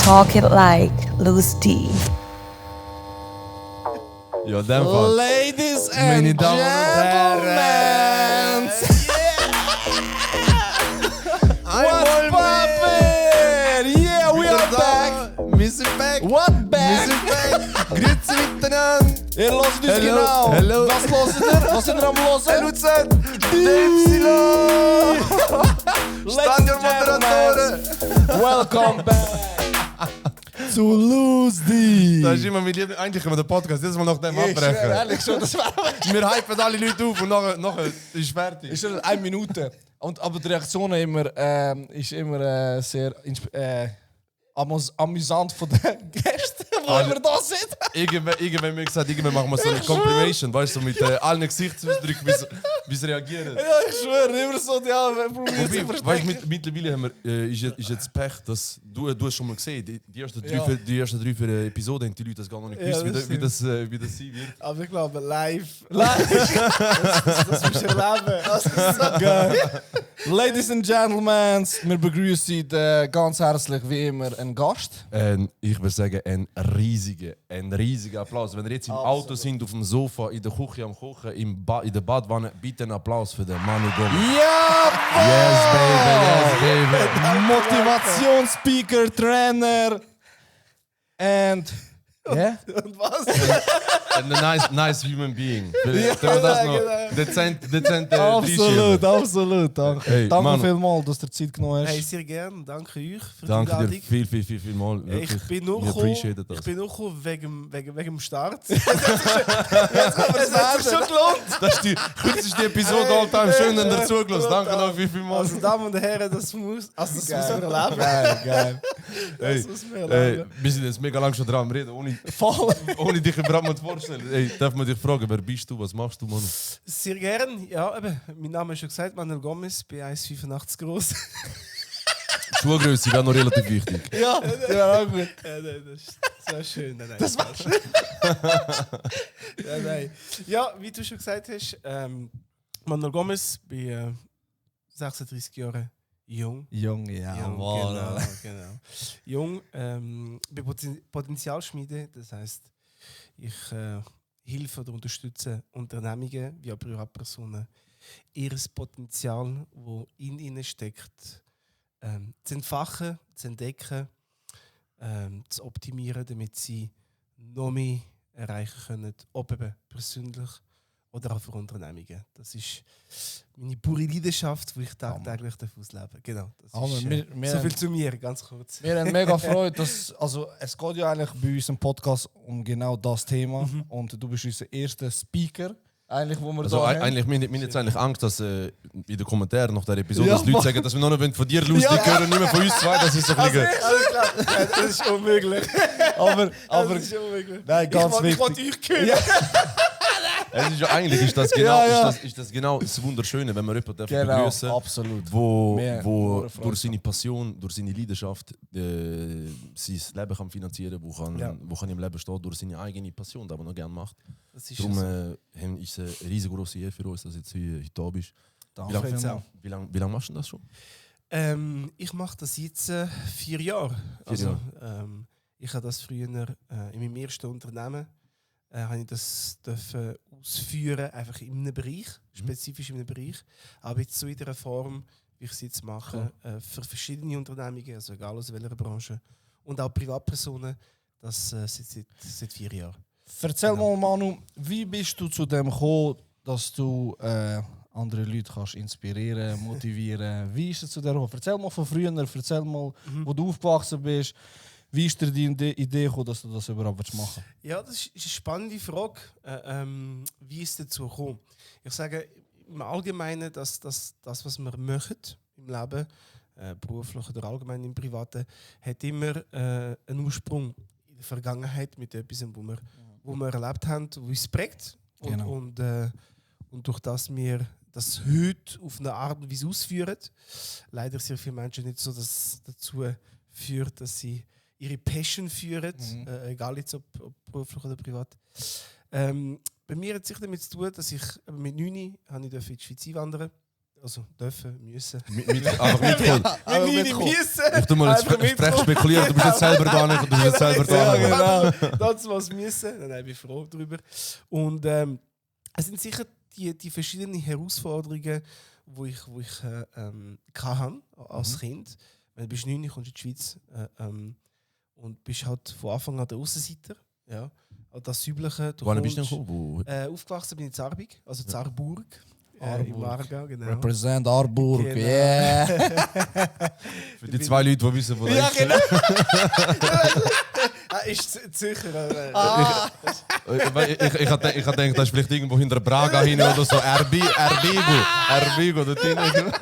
Talk it like Louis D. Ja, in dem Fall. Ladies Meine and Damen und Gentlemen! What's poppin'? Yeah, we are back! Wir sind back! What Wir back? sind back! Grüezi miteinander! Ihr hört uns Hello. genau! Hello. Was hört ihr? Was sind ihr am hören? Luzern! Epsilon! Stadionmoderatoren! Welcome back zu Lose D! Das ist immer mein Liebling. Eigentlich können wir den Podcast jedes Mal nach dem abbrechen. Ehrlich schon, das war Wir hypen alle Leute auf und nachher ist fertig. ist schon 1 Minute. Aber die Reaktion ist immer sehr amüsant von den Gästen, die immer da sind. Irgendwann mir gesagt, irgendwann machen wir so eine Compilation, weißt du, mit allen Gesichtsausdrücken, wie sie reagieren. Ja, ich schwöre, immer so, ja, probiert zu Wobei, weißt, verstecken. mittlerweile haben wir, ist jetzt Pech, dass du hast schon mal gesehen, die ersten drei, Ja. die ersten drei für Episoden haben die Leute das gar noch nicht Ja, gewusst, das wie das sein wird. Aber ich glaube, live. Das musst du erleben. Also, Geil. Ladies and Gentlemen, wir begrüßen ganz herzlich wie immer einen Gast. Ich würde sagen, ein riesiger Applaus. Wenn ihr jetzt im Auto sind, auf dem Sofa, in der Küche am Kochen, in der Badwanne, bitte einen Applaus für den Manu Gomez. Ja! Yes, baby. Motivationsspeaker, Trainer and... Ja? und was? And a nice human being. Ja, Können wir das noch genau. dezent Absolut, absolut. Danke. Hey, Danke Manu. vielmals, dass du Zeit genommen hast. Hey, sehr gern. Danke euch für Danke die dir Einladung. viel mal. Wirklich. Ich bin nur We appreciate gekommen, das. ich bin nur gekommen wegen dem Start. Es hat sich schon gelohnt. Das ist die kürzeste Episode all time. Schön, dass ihr zugelassen. Danke noch viel mal. Also, Damen und Herren, das muss man erleben. Geil. Hey, Das muss man erleben. wir sind jetzt mega lang schon dran am Reden, Voll. ohne dich überhaupt mal vorstellen. Hey, darf man dich fragen, wer bist du, was machst du, Manu? Sehr gern. Ja, eben, mein Name ist schon gesagt, Manuel Gomez, bin 1,85 groß. Schuhgröße wäre noch relativ wichtig. Ja, ja, auch gut. Ja, nein, das war schön. Nein, Das war schön. Ja, nein. Ja, wie du schon gesagt hast, Manuel Gomez, bin 36 Jahre jung. Jung, ja. Genau. Jung, bin Potenzialschmiede, das heisst, ich helfe oder unterstütze Unternehmungen wie auch Privatpersonen, ihr Potenzial, das in ihnen steckt, zu entfachen, zu entdecken, zu optimieren, damit sie noch mehr erreichen können, ob eben persönlich oder auch für Unternehmungen. Das ist meine pure Leidenschaft, die ich tagtäglich ausleben darf. Genau, das Aber ist wir so viel zu mir, ganz kurz. Wir haben mega Freude, dass, also es geht ja eigentlich bei uns im Podcast um genau das Thema und du bist unser erster Speaker, eigentlich, wo wir Also da haben. eigentlich, wir haben jetzt eigentlich Angst, dass in den Kommentaren nach der Episode Ja, dass Leute sagen, dass wir noch nicht von dir lustig hören, nicht mehr von uns zwei. Das ist so ein bisschen... Alles klar, ja, das ist unmöglich. aber Das ist unmöglich. nein, ganz ich wichtig. wollte euch hören. Ja. Es ist ja, eigentlich ist das genau, Ja. Ist das genau das Wunderschöne, wenn man jemanden Genau, begrüßen darf, absolut. wo Mehr Freude. durch seine Passion, durch seine Leidenschaft sein Leben kann finanzieren kann, Ja. wo kann im Leben stehen, durch seine eigene Passion, die er noch gerne macht. Das ist Darum so. ist es eine riesengroße Ehre für uns, dass du jetzt heute da bist. Danke Wie vielmals. auch. Wie lang machst du das schon? Ich mache das jetzt 4 Jahre. Also, ich habe das früher in meinem ersten Unternehmen habe ich das dürfen ausführen, einfach in einem Bereich, spezifisch in einem Bereich. Aber jetzt so in der Form, wie ich es jetzt mache, für verschiedene Unternehmungen, also egal aus welcher Branche, und auch Privatpersonen, das seit 4 Jahren. Erzähl mal, Manu, wie bist du zu dem gekommen, dass du andere Leute kannst inspirieren, motivieren? Wie ist es zu der gekommen? Erzähl mal von früher, erzähl mal, wo du aufgewachsen bist. Wie ist dir die Idee gekommen, dass du das überhaupt machen willst? Ja, das ist eine spannende Frage. Wie ist es dazu gekommen? Ich sage im Allgemeinen, dass das, was wir machen im Leben, beruflich oder allgemein im Privaten, hat immer einen Ursprung in der Vergangenheit mit etwas, wo wir erlebt haben, wo uns prägt. Genau. Und durch das wir das heute auf eine Art und Weise ausführen, leider sehr viele Menschen nicht so das dazu führt, dass sie ihre Passion führen, egal jetzt ob beruflich oder privat. Bei mir hat es sich damit zu tun, dass ich mit 9 in die Schweiz einwandern. Also dürfen, müssen. Einfach mitkommen. Nicht müssen. Ich tu mal jetzt frech spekulieren, du bist jetzt selber da nicht, du bist jetzt selber da nicht. Genau. Das, was müssen. Dann bin ich froh darüber. Und es sind sicher die verschiedenen Herausforderungen, wo ich hatte als Kind. Wenn du bist 9, kommst du in die Schweiz und bist halt von Anfang an der Aussenseiter. Ja. Das Übliche. Wann bist du denn gekommen? Aufgewachsen bin ich in Zarbig, also Zarburg. Im Aarburg. Aargau, genau. Represent Aarburg, Genau. yeah. Für die 2 Leute, die wissen, wo Ja, das genau. Ist sicher. Ich hatte gedacht, das ist vielleicht irgendwo hinter Braga hin oder so. Erbigo, dort hinten.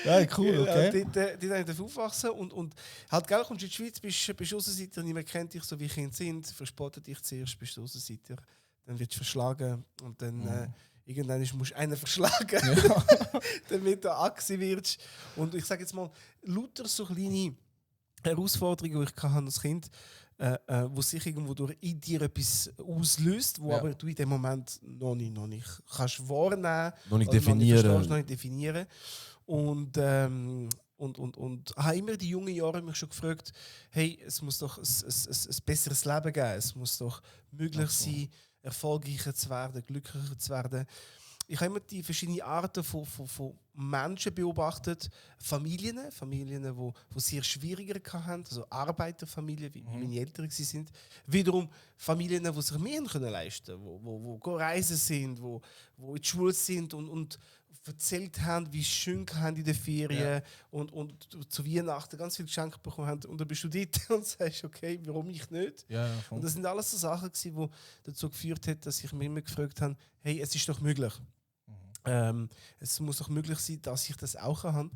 Ja, cool, okay. Dort habe ich aufwachsen und halt, gell, kommst du in die Schweiz, bist Aussenseiter, niemand kennt dich so, wie Kinder sind, verspottet dich zuerst, bist du Aussenseiter, dann wirst du verschlagen und dann irgendwann musst du einen verschlagen, damit du Achse wirst. Und ich sage jetzt mal, lauter so kleine Herausforderungen, die ich hatte als Kind, wo sich irgendwo durch in dir etwas auslöst, wo aber du in dem Moment noch nicht kannst wahrnehmen, Noch nicht oder definieren. noch nicht definieren. Und habe immer die jungen Jahre mich schon gefragt, hey, es muss doch ein besseres Leben geben, es muss doch möglich sein, erfolgreicher zu werden, glücklicher zu werden. Ich habe immer die verschiedenen Arten von Menschen beobachtet, Familien, die sehr schwieriger hatten, also Arbeiterfamilien, wie meine Eltern waren. Wiederum Familien, die sich mehr leisten können, die reisen sind, die in die Schule sind und erzählt haben, wie schön haben in den Ferien und zu Weihnachten ganz viele Geschenke bekommen haben. Und dann bist du dort und sagst, okay, warum ich nicht? Ja, und das sind alles so Sachen, die dazu geführt haben, dass ich mich immer gefragt habe, hey, es ist doch möglich. Es muss doch möglich sein, dass ich das auch kann.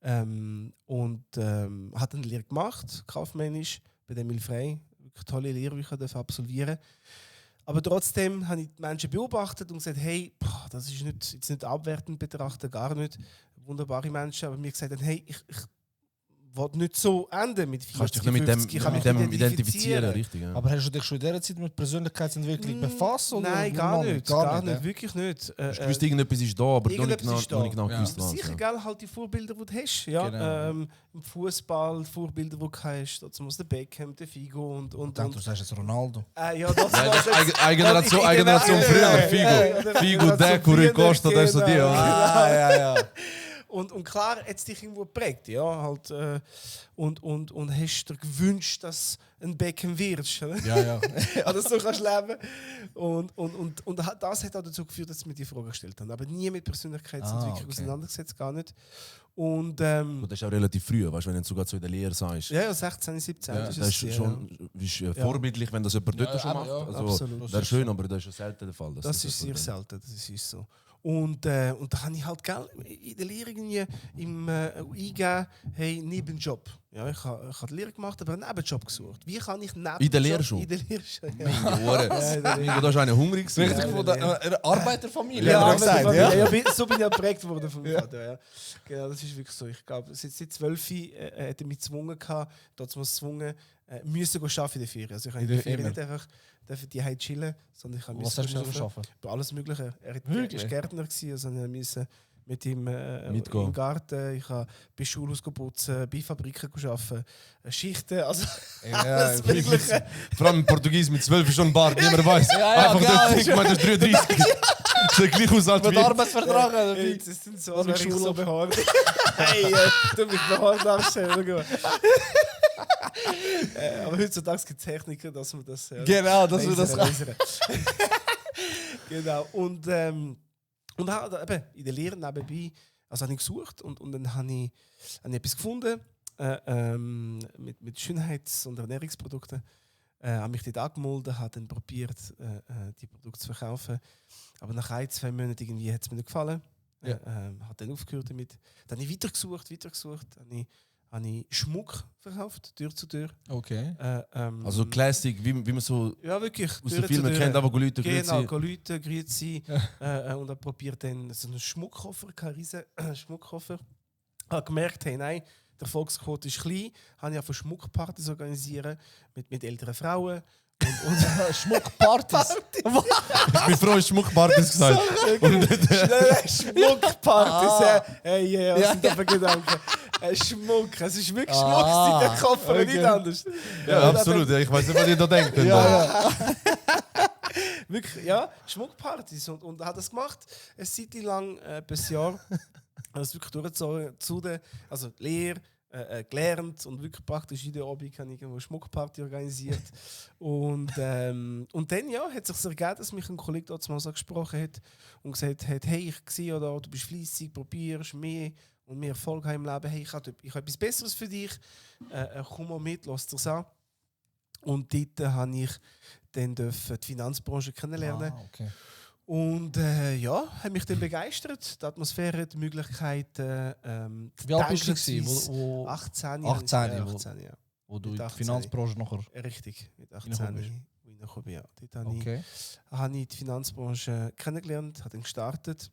Hat eine Lehre gemacht, kaufmännisch, bei dem Frey. Wirklich tolle Lehre, die ich absolvieren durfte. Aber trotzdem habe ich die Menschen beobachtet und gesagt, hey, das ist nicht abwertend betrachtet, gar nicht. Wunderbare Menschen, aber mir gesagt haben, hey, ich will nicht so enden mit 40, Kannst dich nicht 50, ich kann mich mit dem nicht identifizieren, richtig. Ja. Aber hast du dich schon in dieser Zeit mit Persönlichkeitsentwicklung befasst? Oder? Nein, gar nicht, Ja. wirklich nicht. Du wusstest, irgendetwas ist da, aber noch nicht genau Ja. gewusst was. Sicher, gell, halt die Vorbilder, die du hast. Ja? Genau. Im Fußball, Vorbilder, die du hast. Dazu muss der Beckham, der Figo und. Du sagst jetzt Ronaldo. Ja, das Ja, das war's ist jetzt. Generation früher. Figo, Deco, Rui Costa, das ist so die. Ja. Und klar, hat es dich irgendwo geprägt, ja, halt, und hast dir gewünscht, dass ein Beckham wirst, oder? Ja. Oder so kannst du leben. Und das hat auch dazu geführt, dass ich mir die Frage gestellt habe. Aber nie mit Persönlichkeitsentwicklung auseinandergesetzt, gar nicht. Und Das ist auch relativ früh, weißt, wenn du sogar so in der Lehre sagst. ja, 16, 17. Das ist schon vorbildlich, wenn das jemand dort schon macht. ja, Also, absolut. wäre schön, aber das ist schon selten der Fall. Das ist sehr selten, das ist so. Und da habe ich halt in der Lehre irgendwie eingegeben, hey, Nebenjob. Ja, ich habe die Lehre gemacht, aber einen Nebenjob gesucht. Wie kann ich Nebenjob... In der Lehre schon? In der Lehre schon, ja. Da ist einer hungrig. Richtig von der Arbeiterfamilie, Ja, hat er gesagt. Ja. so bin ich geprägt worden vom Vater. Ja. Genau, das ist wirklich so. Ich glaube, seit 12 hat er mich gezwungen, müssen arbeiten in der Ferien. Also ich habe in der Ferien nicht einfach die Hause chillen, sondern ich Was hast du arbeiten. arbeiten? Bei alles Mögliche. Er war Gärtner, also ich musste mit ihm Mitgehen. im Garten. Ich habe bei Schulhaus putzen, bei Fabriken arbeiten, Schichten, also alles Mögliche. Vor allem in Portugies mit 12 ist schon ein Bart, niemand weiß. ja, Einfach geil. dort, ich meine, das ist 33. Sieht gleich aus als Mit wir. Arbeitsvertrag. Das sind so, als wäre ich so behaart. Hey, du bist behaart nachstellen. Aber heutzutage gibt es Techniker, dass man das... Genau, dass wir das lasern. Genau. Und eben, in der Lehre nebenbei, also habe ich gesucht und dann habe ich etwas gefunden mit Schönheits- und Ernährungsprodukten. Habe mich dort angemeldet, habe dann probiert, die Produkte zu verkaufen. Aber nach 1-2 Monaten irgendwie hat es mir nicht gefallen. Ja. Habe dann aufgehört damit. Dann habe ich weitergesucht. Habe ich Schmuck verkauft, Tür zu Tür. Okay. Also Classic, wie man so ja, wirklich. aus den Filmen kennt, aber Leute Genau, grüezi. Leute, grüezi. Und habe probiert dann so einen Schmuckkoffer, einen riesen Schmuckkoffer. Habe gemerkt, hey, nein, die Erfolgsquote ist klein, habe ich auch Schmuckpartys organisieren mit älteren Frauen. Und Schmuckpartys. Ich bin froh, hast Schmuckpartys gesagt. Schmuckpartys, hey, was sind da für Gedanken? Schmuck, es ist wirklich Schmuck, es sind der Koffer, okay. nicht anders. Ja, absolut. Ja, ich weiß nicht, was ihr da denkt. Wirklich, ja, Schmuckpartys und hat das gemacht, eine Zeit lang, bis Jahr. Also wirklich durchgezogen, also Lehre, gelernt und wirklich praktisch jeden Abend habe ich eine Schmuckparty organisiert. und dann ja, hat es sich ergeben, dass mich ein Kollege dort mal so gesprochen hat und gesagt hat, hey, ich sehe da, du bist fleissig, probierst mehr und mehr Erfolg haben im Leben, hey, ich habe etwas Besseres für dich, komm mal mit, lass dir's an. Und dort habe ich dann die Finanzbranche kennenlernen. Okay. Und ja, hat mich dann begeistert. Die Atmosphäre, die Möglichkeiten. Wie alt bist du? Wo 18. 18, Ja. wo du Mit in die 18. Finanzbranche nachher... Richtig, mit Reingekommen 18. Reingekommen, ja. Dort Okay. habe ich die Finanzbranche kennengelernt, habe dann gestartet.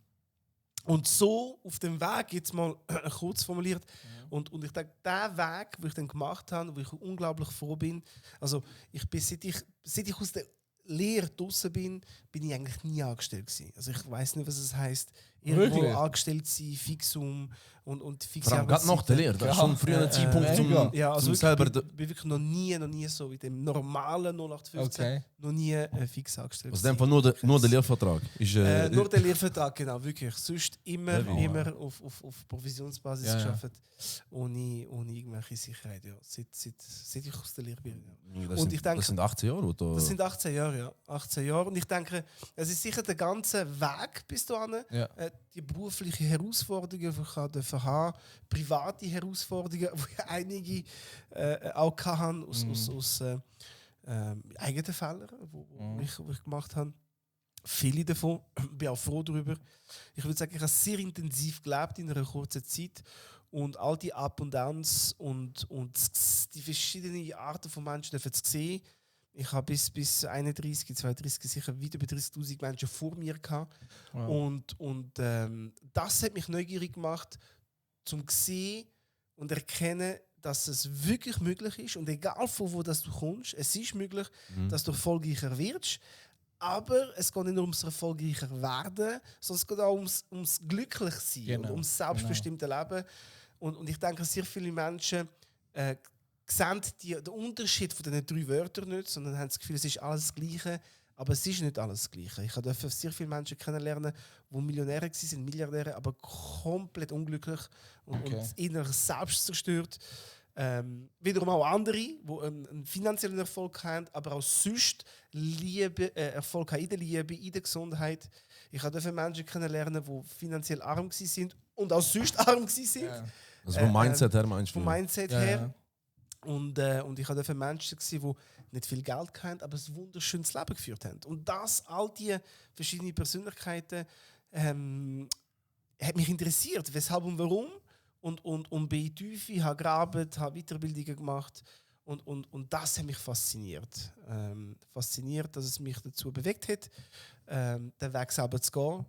Und so auf dem Weg, jetzt mal kurz formuliert, und ich denke, der Weg, den ich dann gemacht habe, wo ich unglaublich froh bin, also ich bin, seit ich aus der Lehre draussen bin ich eigentlich nie angestellt gewesen. Also ich weiß nicht, was es heisst, irgendwo Wirklich? angestellt sein, Fixum und fixe Vor allem gerade nach der Lehre. Das ist schon früher ein Zeitpunkt, mega. Ja, also zum wirklich, selber... bin wirklich noch nie so in dem normalen 0815 Okay. noch nie fix angestellt. Also in dem Fall nur der Lehrvertrag. Ist, Nur der Lehrvertrag, genau, wirklich. Sonst immer auf Provisionsbasis Ja, ja. gearbeitet, ohne irgendwelche Sicherheit. Ja. Seit ich aus der Lehre bin. Ja. das, und sind, ich denke, das sind 18 Jahre, oder? Das sind 18 Jahre, ja. 18 Jahre. Und ich denke, es ist sicher der ganze Weg bis dahin. Ja. Die beruflichen Herausforderungen, die ich haben, private Herausforderungen, die einige auch hatten, aus eigenen Fehlern, die ich gemacht habe. Viele davon, bin auch froh darüber. Ich würde sagen, ich habe sehr intensiv gelebt in einer kurzen Zeit. Und all die Up und Downs und die verschiedenen Arten von Menschen dürfen zu sehen. Ich habe bis 31, 32 sicher weit über 30'000 Menschen vor mir gehabt. Wow. Und das hat mich neugierig gemacht, zum sehen und erkennen, dass es wirklich möglich ist. Und egal von wo das du kommst, es ist möglich, dass du erfolgreicher wirst. Aber es geht nicht nur ums erfolgreicher werden, sondern es geht auch ums glücklich sein Genau, und ums selbstbestimmte Leben. Und ich denke, sehr viele Menschen sehen den Unterschied von diesen 3 Wörtern nicht, sondern haben das Gefühl, es ist alles das Gleiche. Aber es ist nicht alles das Gleiche. Ich durfte sehr viele Menschen kennenlernen, die Millionäre waren, Milliardäre, aber komplett unglücklich und innerlich selbst zerstört. Wiederum auch andere, die einen finanziellen Erfolg haben, aber auch sonst Erfolg haben in der Liebe, in der Gesundheit. Ich durfte Menschen kennenlernen, die finanziell arm waren und auch sonst arm waren. Ja. Also vom Mindset her meinst du? Vom Mindset Ja, her. ja. Und ich durfte Menschen sehen, die nicht viel Geld hatten, aber ein wunderschönes Leben geführt haben. Und das, all diese verschiedenen Persönlichkeiten, hat mich interessiert. Weshalb und warum? Und bin in die Tiefe, habe gearbeitet, habe Weiterbildungen gemacht. Und das hat mich fasziniert. Fasziniert, dass es mich dazu bewegt hat, den Weg selber zu gehen.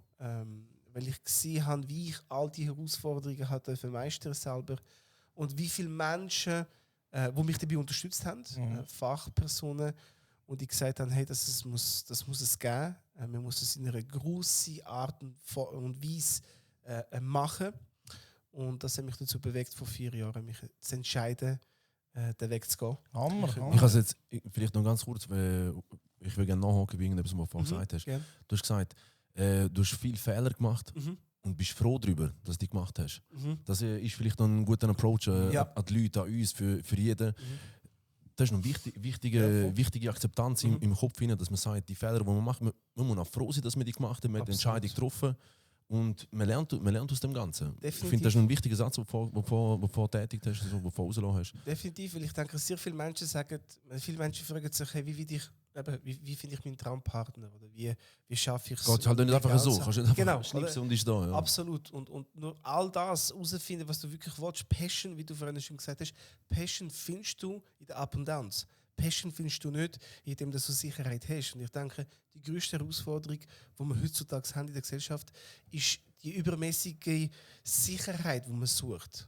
Weil ich gesehen habe, wie ich all die Herausforderungen hatte meistern selber. Und wie viele Menschen, die mich dabei unterstützt haben, Fachpersonen, und die gesagt haben, hey, das muss es geben. Man muss es in einer grossen Art und Weise machen. Und das hat mich dazu bewegt, vor 4 Jahren mich zu entscheiden, den Weg zu gehen. Hammer. Ich habe jetzt vielleicht noch ganz kurz, weil ich will gerne nachhaken, wie irgendetwas, was du vorhin gesagt hast. Gerne. Du hast gesagt, du hast viele Fehler gemacht und bist froh darüber, dass du die gemacht hast. Das ist vielleicht noch ein guter Approach an die Leute, an uns, für jeden. Das ist noch wichtige Akzeptanz im Kopf, dass man sagt, die Fehler, die man macht, man muss auch froh sein, dass man die gemacht hat, man hat die Entscheidung getroffen. Und man lernt aus dem Ganzen. Definitiv. Ich finde, das ist ein wichtiger Satz, den du getätigt hast, den du rausgelassen hast. Definitiv, weil ich denke, sehr viele Menschen fragen sich, hey, wie finde ich meinen Traumpartner? Oder wie schaffe ich es? Geht halt nicht einfach so. Kannst nicht einfach Genau, schnipsen und ist da. Ja. Absolut. Und nur all das herausfinden, was du wirklich willst. Passion, wie du vorhin schon gesagt hast, Passion findest du in den Up und Downs. Passion findest du nicht, indem du Sicherheit hast. Und ich denke, die grösste Herausforderung, die wir heutzutage haben in der Gesellschaft, ist die übermäßige Sicherheit, die man sucht.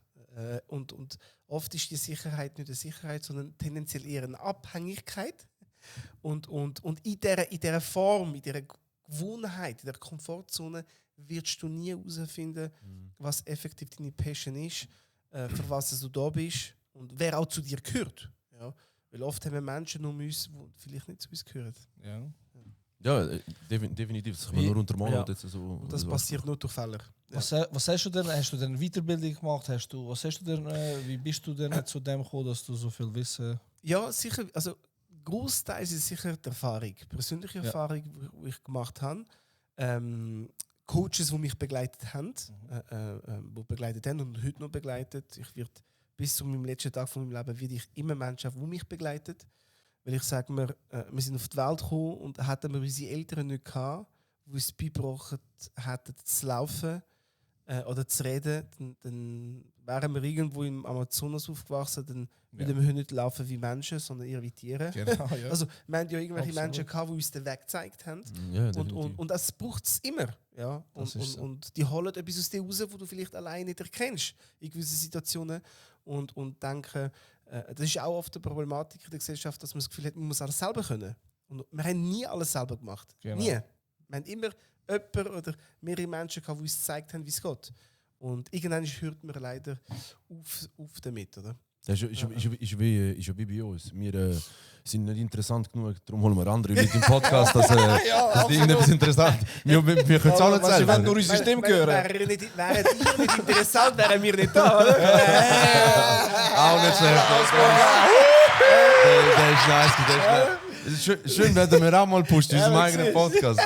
Und oft ist die Sicherheit nicht eine Sicherheit, sondern tendenziell eher eine Abhängigkeit. Und in dieser Form, in dieser Gewohnheit, in der Komfortzone wirst du nie herausfinden, was effektiv deine Passion ist, für was du da bist und wer auch zu dir gehört. Ja? Weil oft haben wir Menschen um uns, die vielleicht nicht zu uns gehören. Ja. Ja, definitiv. Das kann man nur untermalen. Ja. So, Und das passiert nur durch Fehler. Ja. Was hast du denn? Hast du denn Weiterbildung gemacht? Wie bist du denn zu dem gekommen, dass du so viel Wissen? Ja, sicher. Also, Großteil ist sicher die Erfahrung, persönliche Erfahrung, die ich gemacht habe. Coaches, die mich begleitet haben, und heute noch begleitet. Ich werde bis zu meinem letzten Tag von meinem Leben werde ich immer Menschen haben, die mich begleiten. Weil ich sage mir, wir sind auf die Welt gekommen und hätten wir unsere Eltern nicht gehabt, die uns beigebracht hätten zu laufen oder zu reden, dann wären wir irgendwo im Amazonas aufgewachsen, dann würden wir nicht laufen wie Menschen, sondern eher wie Tiere. Genau, ja. Also wir haben ja irgendwelche Absolut. Menschen gehabt, die uns den Weg gezeigt haben. Ja, Und das braucht es immer. Ja? Und die holen etwas aus dir raus, wo du vielleicht alleine nicht erkennst in gewissen Situationen. Und denken, das ist auch oft eine Problematik in der Gesellschaft, dass man das Gefühl hat, man muss alles selber können. Und wir haben nie alles selber gemacht. Genau. Nie. Wir haben immer jemanden oder mehrere Menschen gehabt, die uns gezeigt haben, wie es geht. Und irgendwann hört man leider auf damit, oder? Das ist wie bei uns. Wir sind nicht interessant genug, darum holen wir andere Leute im Podcast, dass die irgendetwas interessant. Wir können es auch nicht Sie wollen selber. nur unsere Stimme hören. Wären ihr nicht interessant, wären wir nicht da, oder? Auch nicht schlecht. Der ist nice, der ist nice. Schön, werden wir auch mal pushen in unserem eigenen Podcast.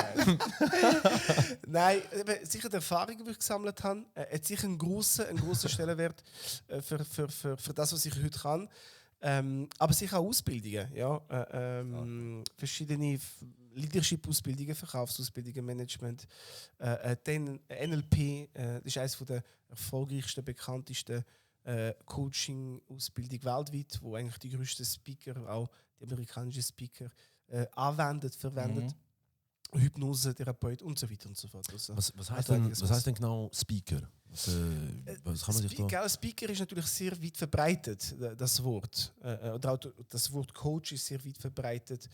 Nein, sicher die Erfahrung, die ich gesammelt habe, hat sicher einen grossen Stellenwert für das, was ich heute kann. Aber sicher auch Ausbildungen. Ja? Verschiedene Leadership-Ausbildungen, Verkaufsausbildungen, Management. Dann NLP, das ist eines der erfolgreichsten, bekanntesten Coaching-Ausbildung weltweit, wo eigentlich die größten Speaker, auch die amerikanischen Speaker, verwendet. Hypnose, Therapeut und so weiter und so fort. Also, Was heißt denn genau Speaker? Was kann man sich da... Speaker ist natürlich sehr weit verbreitet, das Wort. Oder auch das Wort Coach ist sehr weit verbreitet.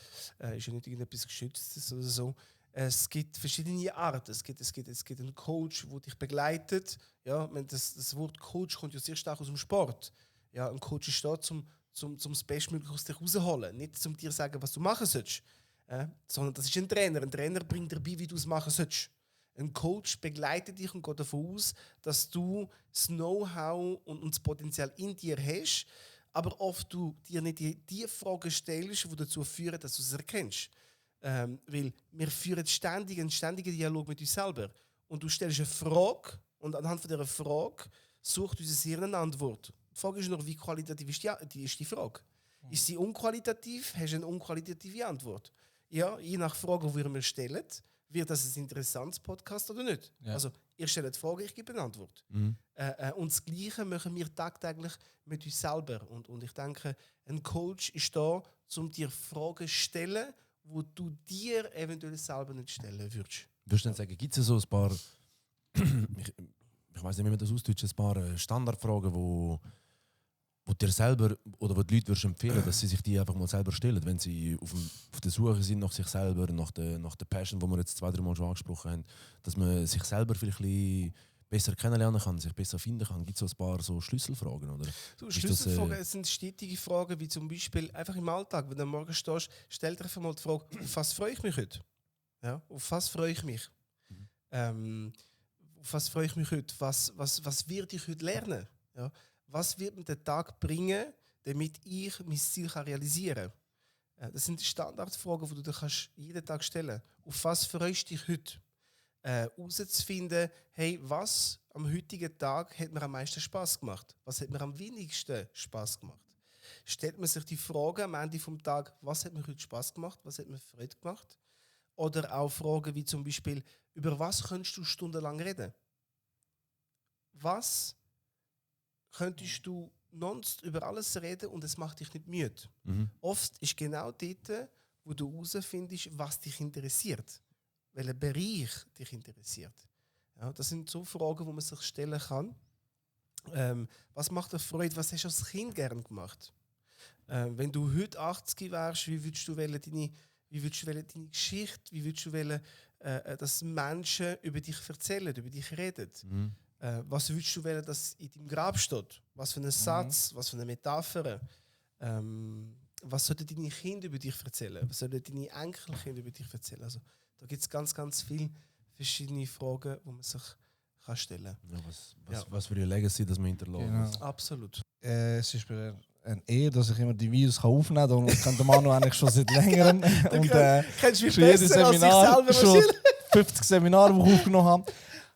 Ist ja nicht irgendetwas Geschütztes oder so. Es gibt verschiedene Arten. Es gibt einen Coach, der dich begleitet. Ja, das Wort Coach kommt ja sehr stark aus dem Sport. Ja, ein Coach ist da, zum das Bestmögliche aus dir rausholen. Nicht um dir zu sagen, was du machen sollst. Sondern das ist ein Trainer. Ein Trainer bringt dir bei, wie du es machen sollst. Ein Coach begleitet dich und geht davon aus, dass du das Know-how und das Potenzial in dir hast, aber oft du dir nicht die Fragen stellst, die dazu führen, dass du es erkennst. Weil wir führen einen ständigen Dialog mit uns selber. Und du stellst eine Frage und anhand von dieser Frage sucht unser Hirn eine Antwort. Die Frage ist nur, wie qualitativ ist die Frage? Ist sie unqualitativ, hast du eine unqualitative Antwort? Ja, je nach Frage, die wir stellen, wird das ein interessantes Podcast oder nicht? Ja. Also, ihr stellt die Frage, ich gebe eine Antwort. Und das Gleiche machen wir tagtäglich mit uns selber. Und ich denke, ein Coach ist da, um dir Fragen zu stellen, die du dir eventuell selber nicht stellen würdest. Würdest du denn sagen, gibt es so ein paar, ich weiß nicht, wie man das ausdrückt, ein paar Standardfragen, wo dir selber oder wo die Leute würdest empfehlen, dass sie sich die einfach mal selber stellen, wenn sie auf der Suche sind nach sich selber, nach der Passion, die wir jetzt 2-3 Mal schon angesprochen haben, dass man sich selber vielleicht ein bisschen besser kennenlernen kann, sich besser finden kann. Gibt es so ein paar so Schlüsselfragen? Oder? Schlüsselfragen sind stetige Fragen, wie zum Beispiel einfach im Alltag, wenn du am Morgen stehst, stell dir einfach mal die Frage, auf was freue ich mich heute? Ja, auf was freue ich mich? Auf was freue ich mich heute? Was werde ich heute lernen? Ja? Was wird mir der Tag bringen, damit ich mein Ziel realisieren kann? Das sind die Standardfragen, die du dir jeden Tag stellen kannst. Auf was freust du dich heute? Herauszufinden, hey, was am heutigen Tag hat mir am meisten Spaß gemacht? Was hat mir am wenigsten Spaß gemacht? Stellt man sich die Frage am Ende des Tages, was hat mir heute Spaß gemacht? Was hat mir Freude gemacht? Oder auch Fragen wie zum Beispiel, über was könntest du stundenlang reden? Was könntest du nonstop über alles reden und es macht dich nicht müde? Oft ist genau dort, wo du herausfindest, was dich interessiert. Welcher Bereich dich interessiert. Ja, das sind so Fragen, die man sich stellen kann. Was macht dir Freude? Was hast du als Kind gern gemacht? Wenn du heute 80 wärst, wie würdest du deine Geschichte, wie würdest du wollen, dass Menschen über dich erzählen, über dich reden? Was würdest du wollen, dass in deinem Grab steht? Was für einen Satz, was für eine Metapher? Was sollten deine Kinder über dich erzählen? Was sollten deine Enkelkinder über dich erzählen? Also, da gibt es ganz, ganz viele verschiedene Fragen, die man sich kann stellen kann. Was für eine Legacy, dass man hinterlässt. Genau. Absolut. Es ist mir eine Ehre, dass ich immer die Videos aufnehmen kann. Und ich kenne den Manu eigentlich schon seit längerem. Und Kennst du mich schon jedes besser als ich Seminar, selber schon wahrscheinlich? 50 Seminare, die ich aufgenommen habe.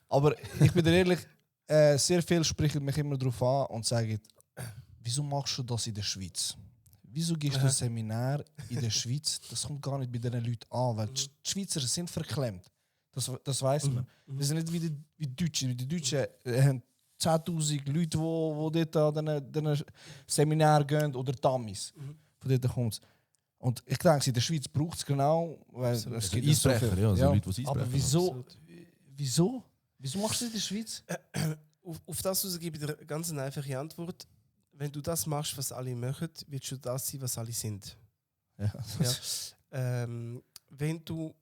Aber ich bin dir ehrlich, sehr viel sprechen mich immer darauf an und sagen, wieso machst du das in der Schweiz? Wieso gehst du ein Seminar in der Schweiz? Das kommt gar nicht bei diesen Leuten an, weil die Schweizer sind verklemmt. Das weiss man. Wir sind nicht wie die Deutschen. Die Deutschen haben 10'000 Leute, die dort an diesen Seminar gehen oder Dummies. Von dort kommt. Und ich denke, in der Schweiz braucht es genau, weil es gibt Eisbrecher, so ja, so Leute, die aber Eisbrecher wieso machst du das in der Schweiz? Auf das gebe ich dir eine ganz einfache Antwort. Wenn du das machst, was alle machen, wirst du das sein, was alle sind. Ja. Ja. Wenn du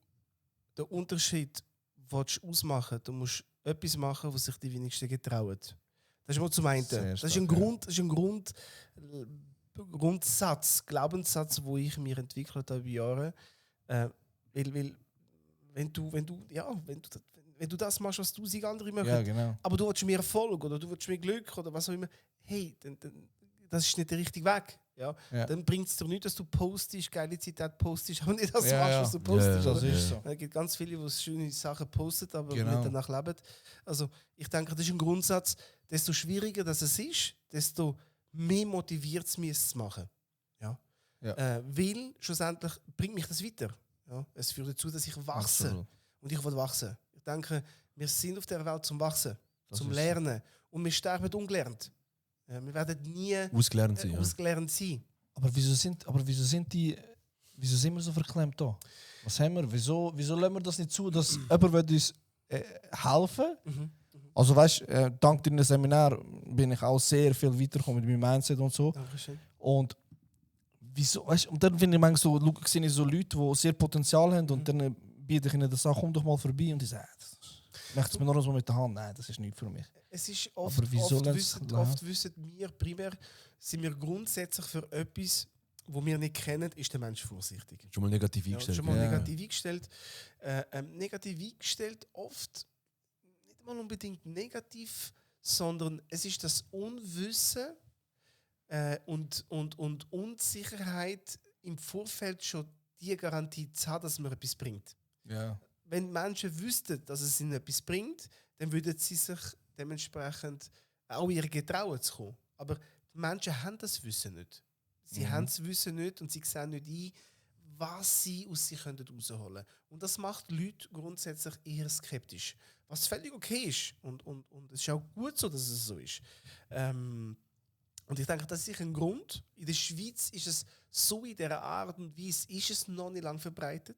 den Unterschied ausmachen willst, du musst etwas machen, was sich die wenigsten getrauen. Das ist mal zum einen. Das ist ein Grundsatz, Glaubenssatz, den ich mir entwickelt habe über Jahre. Weil wenn du das machst, was du andere machen, Ja, genau. aber du willst mehr Erfolg oder du willst mehr Glück oder was auch immer, hey, dann, das ist nicht der richtige Weg. Ja? Ja. Dann bringt es dir nicht, dass du postest, geile Zitate postest, aber nicht das Ja, machst, ja. was du postest. Ja, das oder? ist so. Es gibt ganz viele, die schöne Sachen posten, aber Genau. nicht danach leben. Also ich denke, das ist ein Grundsatz. Desto schwieriger das es ist, desto mehr motiviert es mich, es zu machen. Ja? Ja. Weil schlussendlich bringt mich das weiter. Ja? Es führt dazu, dass ich wachse. Absolut. Und ich will wachsen. Ich denke, wir sind auf der Welt zum Wachsen, Das zum ist Lernen. Und wir sterben ungelernt. Wir werden nie Ausgelernt sein. Ja. ausgelernt sein. Aber wieso sind wir so verklemmt da? Was haben wir? Wieso lassen wir das nicht zu, dass jemand uns helfen will? Also weißt, dank deinem Seminar bin ich auch sehr viel weitergekommen mit meinem Mindset und so. Dankeschön. Und wieso, weißt, und dann finde ich manchmal so, sehe ich so Leute, die sehr Potenzial haben und dann biete ich ihnen das an, komm doch mal vorbei und die sagen, möchtest du mir noch so mit der Hand? Nein, das ist nicht für mich. Es ist oft, Aber wieso oft, lässt- wissen wir primär, sind wir grundsätzlich für etwas, wo wir nicht kennen, ist der Mensch vorsichtig. Schon mal negativ Ja, eingestellt. schon mal Ja. negativ eingestellt. Negativ eingestellt oft nicht mal unbedingt negativ, sondern es ist das Unwissen und Unsicherheit im Vorfeld schon die Garantie zu haben, dass man etwas bringt. Ja. Wenn Menschen wüssten, dass es ihnen etwas bringt, dann würden sie sich dementsprechend auch ihre getrauen zu kommen. Aber die Menschen haben das Wissen nicht. Sie haben das Wissen nicht und sie sehen nicht ein, was sie aus sich herausholen können. Und das macht Leute grundsätzlich eher skeptisch. Was völlig okay ist. Und es ist auch gut so, dass es so ist. Und ich denke, das ist sicher ein Grund. In der Schweiz ist es so in dieser Art und Weise ist es noch nicht lang verbreitet.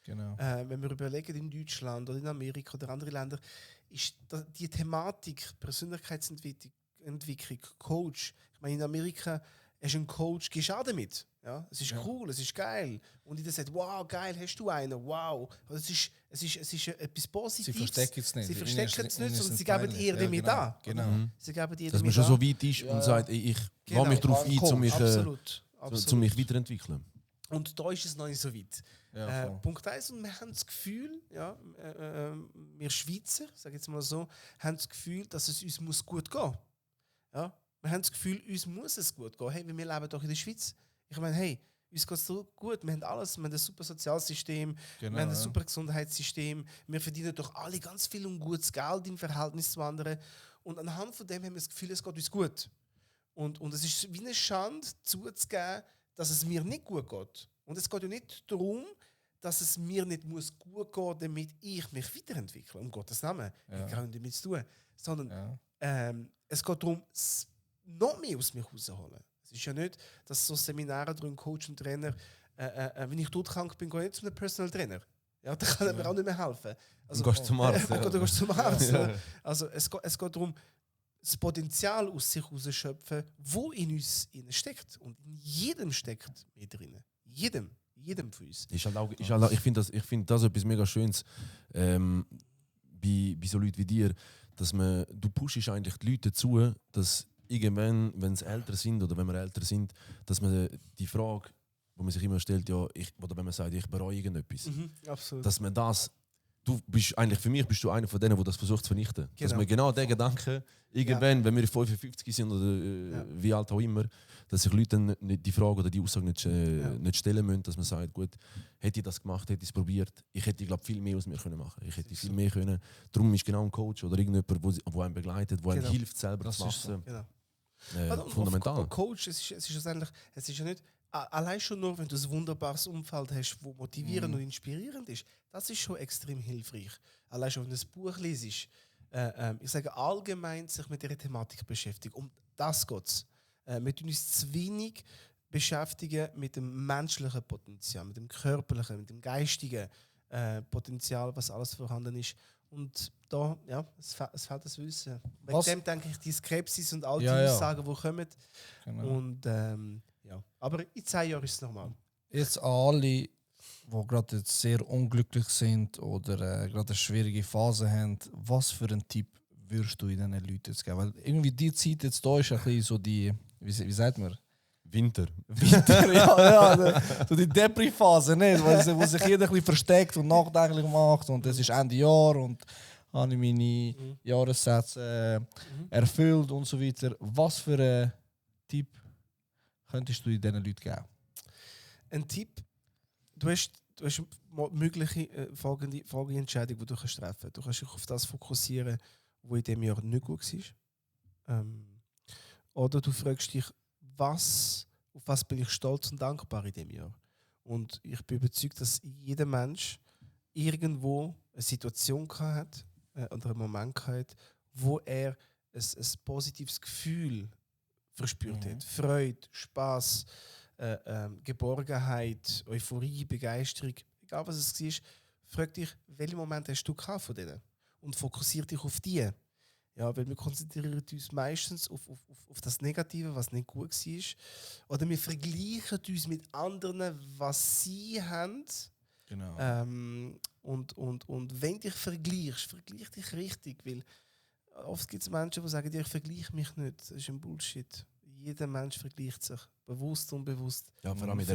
Genau. Wenn wir überlegen, in Deutschland oder in Amerika oder andere Länder, ist die Thematik Persönlichkeitsentwicklung, Coach. Ich meine, in Amerika ist ein Coach, gehst du auch damit. Ja? Es ist cool, es ist geil. Und jeder sagt, wow, geil, hast du einen, wow. Also es ist etwas Positives. Sie verstecken es nicht. Sie verstecken es nicht, sondern sie Teilen. geben ihr Ja, damit genau. an. Genau. Sie geben ihr Dass man damit schon so an. weit ist und sagt, ich Genau. lasse mich darauf ein, um mich, Absolut. Absolut. um mich weiterentwickeln. Und da ist es noch nicht so weit. Ja, voll. Punkt 1, und wir haben das Gefühl, ja, wir Schweizer, sage jetzt mal so, haben das Gefühl, dass es uns muss gut gehen muss. Ja? Wir haben das Gefühl, uns muss es gut gehen. Hey, wir leben doch in der Schweiz. Ich meine, hey, uns geht es so gut, wir haben alles, wir haben ein super Sozialsystem, Genau, wir haben ein ja. super Gesundheitssystem, wir verdienen doch alle ganz viel und gutes Geld im Verhältnis zu anderen. Und anhand von dem haben wir das Gefühl, es geht uns gut. Und es ist wie eine Schande zuzugeben, dass es mir nicht gut geht. Und es geht ja nicht darum, dass es mir nicht muss gut gehen muss, damit ich mich weiterentwickle. Um Gottes Namen. Ja. Ich habe nichts damit zu tun. Sondern Ja. es geht darum, noch mehr aus mir rauszuholen. Es ist ja nicht, dass so Seminare drin, Coach und Trainer, wenn ich todkrank bin, gehe ich nicht zu einem Personal Trainer. Ja, da kann er mir auch nicht mehr helfen. Also, Du gehst zum Arzt. du gehst zum Arzt. Also es geht darum, das Potenzial aus sich herausschöpfen, wo in uns steckt. Und in jedem steckt mehr drin. Jedem von uns. Ich finde das etwas mega Schönes bei so Leuten wie dir, dass du pushst eigentlich die Leute dazu, dass irgendwann, wenn sie älter sind oder wenn wir älter sind, dass man die Frage, wo man sich immer stellt, oder wenn man sagt, ich bereue irgendetwas, Absolut. dass man das, für mich bist du einer von denen, der das versucht zu vernichten. Genau. Dass man genau den Gedanken, irgendwann, wenn wir 55 sind oder wie alt auch immer, dass sich Leute dann nicht die Frage oder die Aussage nicht stellen müssen, dass man sagt, gut, hätte ich das gemacht, hätte ich es probiert, ich hätte, glaube viel mehr aus mir können machen. Ich hätte viel mehr können. Darum ist genau ein Coach oder irgendjemand, der einen begleitet, der einem hilft, selber zu wachsen. Fundamental. Coach, es ist ja nicht allein schon nur, wenn du ein wunderbares Umfeld hast, das motivierend und inspirierend ist, das ist schon extrem hilfreich. Allein schon, wenn du ein Buch liest, ich sage allgemein, sich mit dieser Thematik beschäftigen. Um das geht es. Wir tun uns zu wenig beschäftigen mit dem menschlichen Potenzial, mit dem körperlichen, mit dem geistigen Potenzial, was alles vorhanden ist. Und da, es fehlt das Wissen. Wegen dem denke ich, die Skepsis und all die Aussagen, die kommen. Genau. Und aber in 10 Jahren ist es normal. Jetzt an alle, die gerade jetzt sehr unglücklich sind oder gerade eine schwierige Phase haben, was für einen Tipp würdest du in diesen Leuten jetzt geben? Weil irgendwie die Zeit jetzt da ist ein bisschen so die, wie sagt man? Winter. So die Depri-Phase, nicht? Wo sich jeder ein bisschen versteckt und nachdenklich macht und es ist Ende Jahr und habe ich meine Jahressätze erfüllt und so weiter. Was für einen Tipp könntest du diesen Leuten geben? Ein Tipp, du hast mögliche folgende Entscheidung, die du treffen kannst. Du kannst dich auf das fokussieren, was in diesem Jahr nicht gut war. Oder du fragst dich, auf was bin ich stolz und dankbar in diesem Jahr. Und ich bin überzeugt, dass jeder Mensch irgendwo eine Situation hat oder einen Moment hat, wo er ein positives Gefühl verspürt hat. Freude, Spaß, Geborgenheit, Euphorie, Begeisterung, egal was es war. Frag dich, welchen Moment hast du von denen? Und fokussiere dich auf die. Ja, weil wir konzentrieren uns meistens auf das Negative, was nicht gut war. Oder wir vergleichen uns mit anderen, was sie haben. Genau. Und wenn du dich vergleichst, vergleich dich richtig. Weil oft gibt es Menschen, die sagen, ich vergleiche mich nicht. Das ist ein Bullshit. Jeder Mensch vergleicht sich, bewusst und unbewusst. Ja, vor allem mit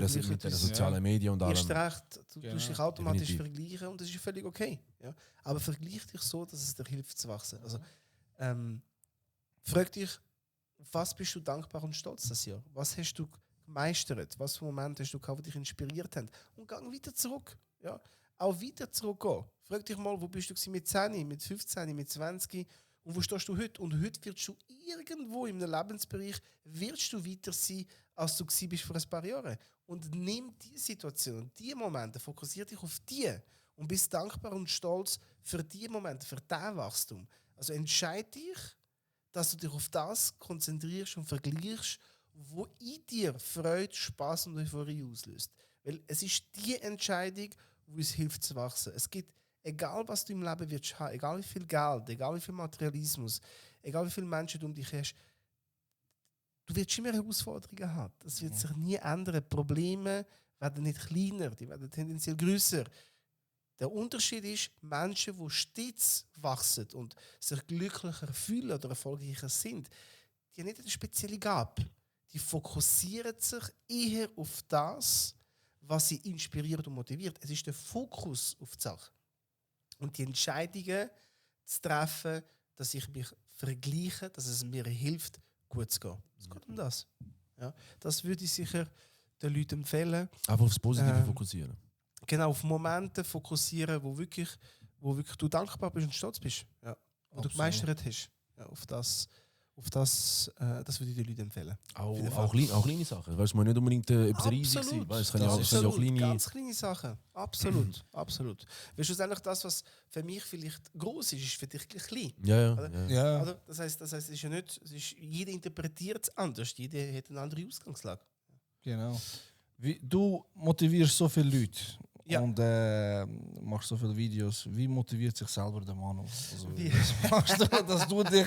den sozialen Medien und allem. Du hast recht, du tust dich automatisch vergleichen und das ist völlig okay. Ja? Aber vergleich dich so, dass es dir hilft zu wachsen. Also, frag dich, auf was bist du dankbar und stolz das Jahr? Was hast du gemeistert? Was für Momente hast du gehabt, die dich inspiriert haben? Und geh wieder zurück. Ja? Auch wieder zurückgehen. Frag dich mal, wo bist du mit 10, mit 15, mit 20 und wo stehst du heute? Und heute wirst du irgendwo in einem Lebensbereich wirst du weiter sein, als du bist vor ein paar Jahren. Und nimm diese Situation, diese Momente, fokussiere dich auf die und bist dankbar und stolz für diese Momente, für dieses Wachstum. Also entscheide dich, dass du dich auf das konzentrierst und vergleichst, wo in dir Freude, Spaß und Euphorie auslöst. Weil es ist die Entscheidung, die uns hilft zu wachsen. Es gibt, egal was du im Leben wirst haben, egal wie viel Geld, egal wie viel Materialismus, egal wie viele Menschen du um dich hast, du wirst immer Herausforderungen haben. Das wird sich nie ändern. Probleme werden nicht kleiner, die werden tendenziell grösser. Der Unterschied ist, Menschen, die stets wachsen und sich glücklicher fühlen oder erfolgreicher sind, die haben nicht eine spezielle Gabe. Die fokussieren sich eher auf das, was sie inspiriert und motiviert. Es ist der Fokus auf die Sache. Und die Entscheidungen zu treffen, dass ich mich vergleiche, dass es mir hilft, gut zu gehen. Es geht um das. Ja, das würde ich sicher den Leuten empfehlen. Einfach aufs Positive fokussieren. Genau, auf Momente fokussieren, wo wirklich du dankbar bist und stolz bist. Ja. Wo du gemeistert hast. Ja, auf das würde ich den Leuten empfehlen. Auch kleine Sachen. Weißt du, nicht unbedingt etwas riesig sein. Es können ja auch kleine... Ganz kleine Sachen. Absolut. Absolut. Weil schlussendlich das, was für mich vielleicht groß ist für dich klein. Ja. Also, das heißt, es ist ja nicht, jeder interpretiert es anders. Jeder hat eine andere Ausgangslage. Genau. Du motivierst so viele Leute. Ja. und machst so viele Videos. Wie motiviert sich selber der Manu? Also, Wie? was machst du, dass du dich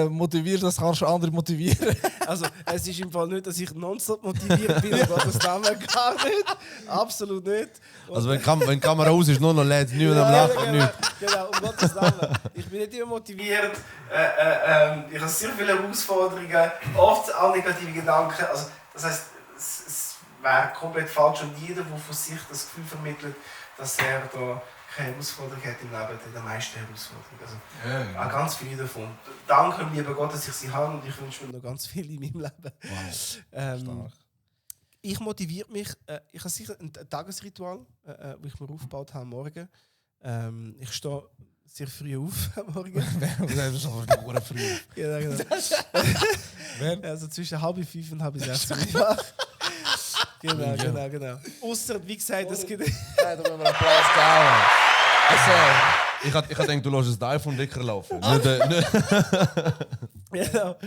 motivierst, dass kannst du andere motivieren? Also, es ist im Fall nicht, dass ich nonstop motiviert bin, aber das Namen gar nicht. Absolut nicht. Und Also wenn die Kamera aus ist, nur noch lädt, nicht mehr am Lachen, genau, nichts. genau, um Gottes Namen. Ich bin nicht immer motiviert. Ich habe sehr viele Herausforderungen, oft auch negative Gedanken. Also, das heisst, es wäre komplett falsch und jeder, der von sich das Gefühl vermittelt, dass er da keine Herausforderung hat im Leben, hat die meisten Herausforderungen. Also, auch ganz viele davon. Danke, lieber Gott, dass ich sie habe und ich wünsche mir noch ganz viel in meinem Leben. Wow. Ähm, ich motiviere mich, ich habe sicher ein Tagesritual, das ich mir aufgebaut habe am Morgen. Ich stehe sehr früh auf am Morgen. Das ist aber nur früh. Ja, genau. Wer? Also zwischen 4:30 und 6:30 bin ich wach. Genau. Ausser, wie gesagt, es gibt... Ja, da müssen wir Applaus geben. Ich hab gedacht, du lässt das iPhone dicker laufen. Genau.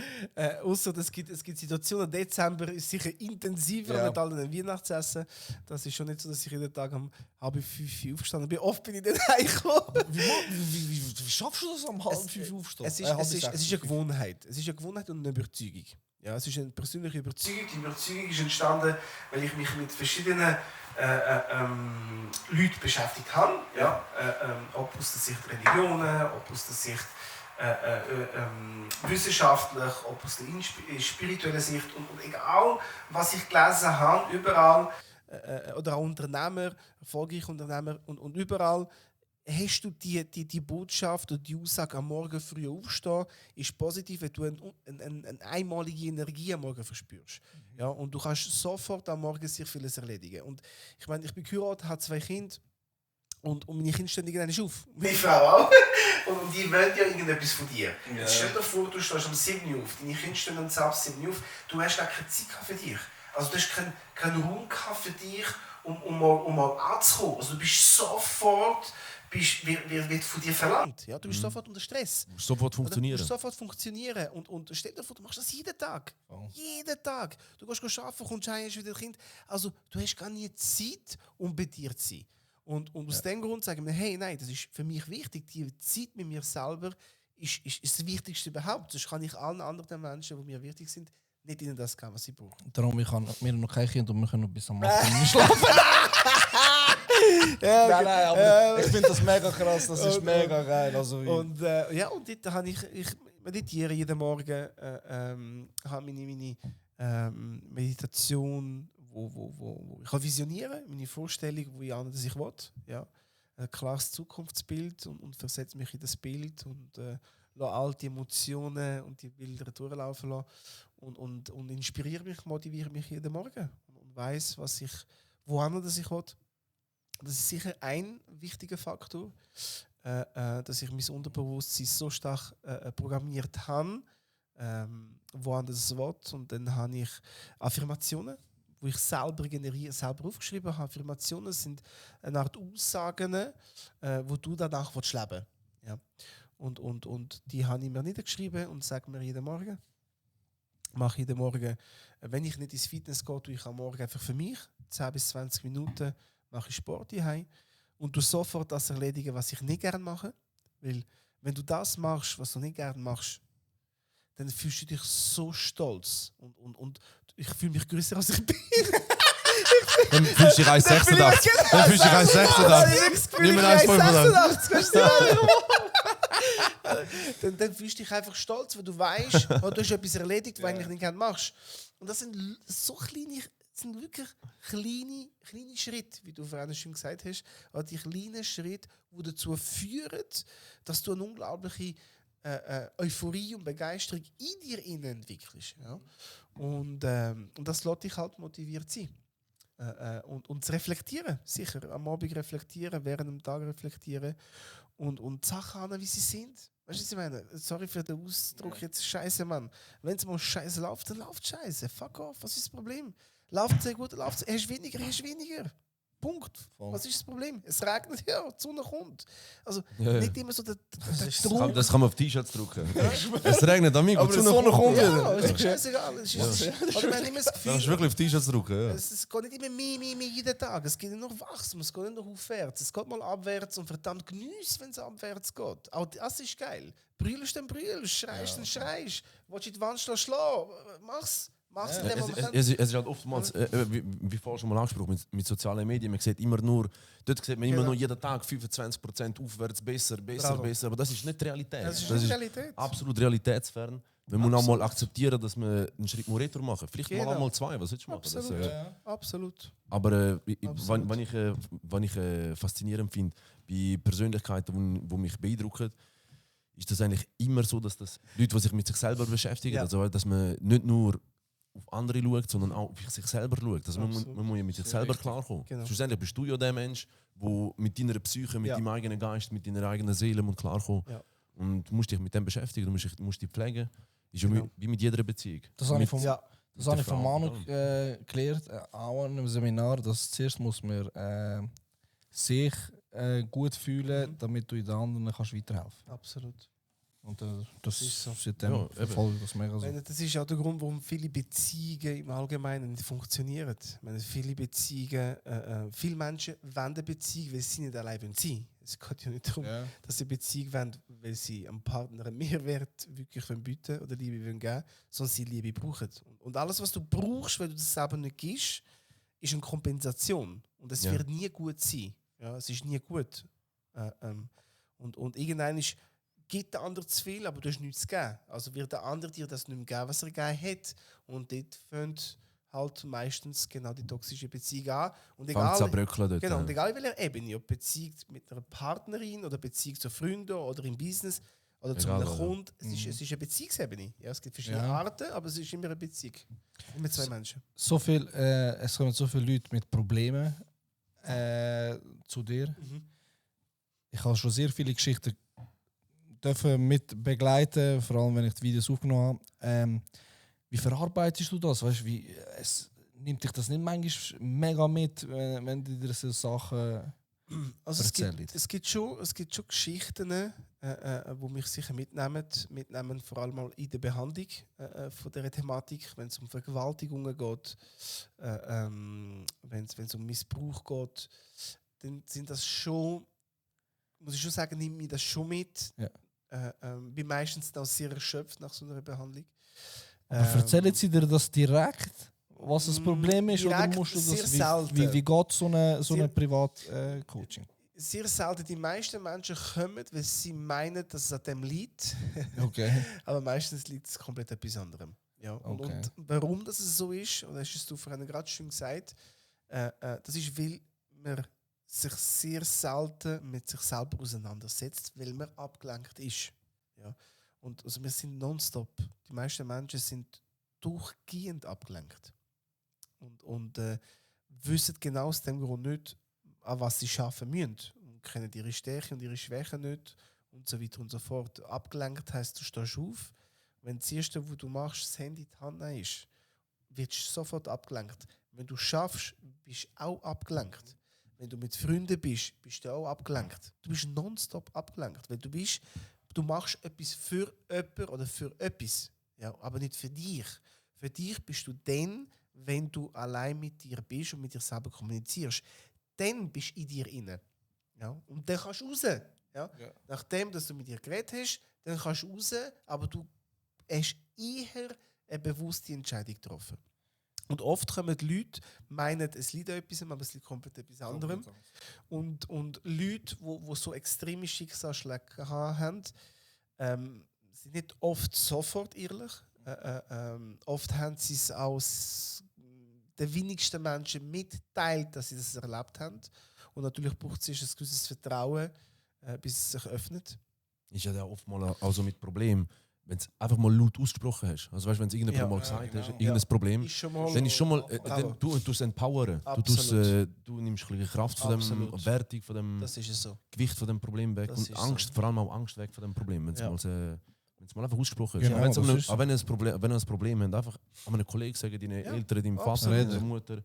Ausser, es gibt Situationen, Dezember ist sicher intensiver mit allen Weihnachtsessen. Das ist schon nicht so, dass ich jeden Tag um 4:30 aufgestanden bin. Oft bin ich nicht heimgekommen. Wie schaffst du das am 4:30 aufstehen? Es ist eine Gewohnheit. Es ist eine Gewohnheit und eine Überzeugung. Ja, es ist eine persönliche Überzeugung. Die Überzeugung ist entstanden, weil ich mich mit verschiedenen Leuten beschäftigt habe. Ja? Ob aus der Sicht Religionen, ob aus der Sicht wissenschaftlich, ob aus der spirituellen Sicht. Und egal, was ich gelesen habe, überall, oder auch Unternehmer, erfolgreiche Unternehmer und überall, hast du die Botschaft oder die Aussage, am Morgen früh aufstehen, ist positiv, wenn du eine einmalige Energie am Morgen verspürst. Ja, und du kannst sofort am Morgen sehr vieles erledigen. Und ich meine, ich bin geheiratet, habe 2 Kinder und meine Kinder stehen irgendwann auf. Meine Frau auch. Und die wollen ja irgendetwas von dir. Jetzt stell dir vor, du stehst um 7 Uhr auf, deine Kinder stehen um 7 Uhr auf, du hast gar keine Zeit für dich. Also du hast keinen Raum für dich, um mal anzukommen. Also du bist sofort... wird von dir verlangt. Ja? Du bist sofort unter Stress. Du musst sofort funktionieren. Du musst sofort funktionieren. Und stell dir vor, du machst das jeden Tag. Oh. Jeden Tag. Du gehst arbeiten, kommst heim, hast wieder ein Kind. Also du hast gar nie Zeit, um bei dir zu sein. Und aus dem Grund sagen wir, hey, nein, das ist für mich wichtig. Die Zeit mit mir selber ist das Wichtigste überhaupt. Sonst kann ich allen anderen Menschen, die mir wichtig sind, nicht ihnen das geben, was sie brauchen. Darum, wir haben noch kein Kind und wir können noch bis am 8 Uhr schlafen. Ja, Nein, aber ich finde das mega krass, das ist mega geil. Also, und dort habe ich meditiere jeden Morgen, habe meine Meditation, wo ich kann visionieren, meine Vorstellung, wo ich an, dass ich will. Ja. Ein klares Zukunftsbild und versetze mich in das Bild und lasse all die Emotionen und die Bilder durchlaufen lassen und inspiriere mich, motiviere mich jeden Morgen und weiss, wohin ich will. Das ist sicher ein wichtiger Faktor, dass ich mein Unterbewusstsein so stark programmiert habe, woanders es will. Und dann habe ich Affirmationen, die ich selber generiere, selber aufgeschrieben habe. Affirmationen sind eine Art Aussagen, wo du danach leben willst. Ja. Und die habe ich mir niedergeschrieben und sage mir jeden Morgen. Mache jeden Morgen, wenn ich nicht ins Fitness gehe, tue ich am Morgen einfach für mich 10 bis 20 Minuten mache ich Sport daheim und du sofort das erledigen, was ich nicht gerne mache. Weil, wenn du das machst, was du nicht gerne machst, dann fühlst du dich so stolz. Und ich fühle mich größer, als ich bin. Dann fühlst du dich 1,86. Dann fühlst du dich 1,86. Nimm mir 1,85. Dann fühlst du dich einfach stolz, weil du weißt, du hast etwas erledigt, was du eigentlich nicht gerne machst. Und das sind so kleine... Das sind wirklich kleine Schritte, wie du vorhin schon gesagt hast, aber die kleinen Schritte, die dazu führen, dass du eine unglaubliche Euphorie und Begeisterung in dir entwickelst. Ja? Und das lässt dich halt motiviert sein. Und zu reflektieren, sicher. Am Abend reflektieren, während dem Tag reflektieren und die Sachen an, wie sie sind. Weißt du, was ich meine? Sorry für den Ausdruck jetzt, Scheiße, Mann. Wenn es mal Scheiße läuft, dann läuft Scheiße. Fuck off, was ist das Problem? Läuft sehr gut, läuft es. Hast weniger. Punkt. Voll. Was ist das Problem? Es regnet, ja, die Sonne kommt. Also Ja. nicht immer so der ist Druck. Das kann man auf T-Shirts drucken. Es regnet, amigo, Aber die die Sonne Sonne kommt kommt. Ja, es ist scheißegal. Es ist, oder wir haben immer das Du kannst Gefühl, wirklich auf T-Shirts drucken. Ja. es geht nicht immer mehr jeden Tag. Es geht nicht nur Wachstum, es geht nicht nur aufwärts. Es geht mal abwärts und verdammt geniess, wenn es abwärts geht. Auch das ist geil. Brüllst dann brüllst, schreist dann schreist. Willst du in die Wand schlagen? Mach's. Mach's in dem Moment. Es ist halt oftmals, wie vorhin schon mal angesprochen, mit sozialen Medien, man sieht immer nur, dort sieht man immer nur jeden Tag 25% aufwärts, besser, Bravo. besser. Aber das ist nicht die Realität. Das ist nicht Realität. Absolut realitätsfern. Man muss auch mal akzeptieren, dass wir einen Schritt mal retour machen. Vielleicht Genau. mal einmal zwei, was willst du machen? Absolut. Das, Absolut. aber Absolut. wenn ich faszinierend finde, bei Persönlichkeiten, die mich beeindrucken, ist das eigentlich immer so, dass das Leute, die sich mit sich selber beschäftigen, Ja. also, dass man nicht nur auf andere schaut, sondern auch auf sich selber schaut. Also Absolut. man muss ja mit sich Sehr selber wichtig. klarkommen. Genau. Schlussendlich bist du ja der Mensch, der mit deiner Psyche, mit Ja. deinem eigenen Geist, mit deiner eigenen Seele muss klarkommen. Ja. Und du musst dich mit dem beschäftigen, du musst dich pflegen. Ist ja Genau. wie mit jeder Beziehung. Das habe ich Mit- vom, Ja. das habe ich der von Frau, Manu gelernt, auch an einem Seminar, dass zuerst muss man sich gut fühlen, damit du in den anderen kannst weiterhelfen. Absolut. Und das Ist so. seitdem Ja, eben. verfolge ich das mega so. Ich meine, das ist auch der Grund, warum viele Beziehungen im Allgemeinen nicht funktionieren. Ich meine, viele Beziehungen, viele Menschen wollen eine Beziehung, weil sie nicht allein sein wollen. Es geht ja nicht darum, Ja. dass sie eine Beziehung wollen, weil sie einem Partner einen Mehrwert wirklich bieten oder Liebe geben wollen, sondern sie Liebe brauchen. Und alles, was du brauchst, weil du das selber nicht gibst, ist eine Kompensation. Und es Ja. wird nie gut sein. Ja, es ist nie gut. Und irgendwann gibt der andere zu viel, aber du hast nichts zu geben. Also wird der andere dir das nicht mehr geben, was er gegeben hat. Und dort fängt halt meistens genau die toxische Beziehung an. Und Fängt es an bröckeln dort. genau, und egal in welcher Ebene, ob Beziehung mit einer Partnerin oder Beziehung zu Freunden oder im Business oder zu Egal, einem oder? Kunden, es ist eine Beziehungsebene. Ja, es gibt verschiedene Ja. Arten, aber es ist immer eine Beziehung. Immer zwei Menschen. So viel, es kommen so viele Leute mit Problemen zu dir. Ich habe schon sehr viele Geschichten dürfen mit begleiten, vor allem wenn ich die Videos aufgenommen habe. Wie verarbeitest du das? Weißt, nimmt dich das nicht manchmal mega mit, wenn du dir so Sachen Also erzählen? es gibt schon Geschichten, die mich sicher mitnehmen, vor allem mal in der Behandlung von dieser Thematik, wenn es um Vergewaltigungen geht, wenn es um Missbrauch geht, dann sind das schon, muss ich schon sagen, nimmt mich das schon mit. Ja. Bin meistens auch sehr erschöpft nach so einer Behandlung. Aber erzählen sie dir das direkt, was das Problem ist? Oder direkt musst du sehr das, selten. wie geht so eine Sehr- Privat-Coaching? Sehr selten. Die meisten Menschen kommen, weil sie meinen, dass es an dem liegt. Okay. Aber meistens liegt es komplett etwas anderem. Ja. Okay. Und warum das so ist, und das hast du vorhin gerade schon gesagt, das ist, weil man sich sehr selten mit sich selber auseinandersetzt, weil man abgelenkt ist. Ja. Und also wir sind nonstop. Die meisten Menschen sind durchgehend abgelenkt. Und wissen genau aus dem Grund nicht, an was sie arbeiten müssen. Und kennen ihre Stärken und ihre Schwächen nicht und so weiter und so fort. Abgelenkt heisst, du stehst auf. Wenn das Erste, was du machst, das Handy in die Hand nimmst, wirst du sofort abgelenkt. Wenn du schaffst, bist du auch abgelenkt. Wenn du mit Freunden bist, bist du auch abgelenkt. Du bist nonstop abgelenkt, weil du machst etwas für jemanden oder für etwas, ja, aber nicht für dich. Für dich bist du dann, wenn du allein mit dir bist und mit dir selber kommunizierst. Dann bist du in dir inne. Ja? Und dann kannst du raus. Ja? Ja. Nachdem dass du mit dir geredet hast, dann kannst du raus, aber du hast eher eine bewusste Entscheidung getroffen. Und oft kommen die Leute, meinen, es liegt an etwas, aber es liegt komplett etwas anderem. Und Leute, die so extreme Schicksalsschläge haben, sind nicht oft sofort ehrlich. Oft haben sie es aus den wenigsten Menschen mitteilt, dass sie das erlebt haben. Und natürlich braucht es ein gewisses Vertrauen, bis es sich öffnet. Ist ja oftmals auch so mit Problemen, wenn du einfach mal laut ausgesprochen hast. Also weißt, wenn du irgendjemand mal gesagt hast, irgendein Problem, Ist schon mal, dann ist schon mal, Bravo. du tust empowern. Absolut. Du nimmst ein bisschen Kraft von dem Absolut. Wertung, von dem das ist es so. Gewicht von dem Problem weg Das und ist Angst, so. vor allem auch Angst weg von dem Problem, wenn Ja. es mal einfach ausgesprochen ist. Genau, Wenn das ist so. wenn ihr ein Problem habt, einfach an einen Kollegen sagen, deinen Ja, Eltern, deinem Vater, absolut. deiner Mutter,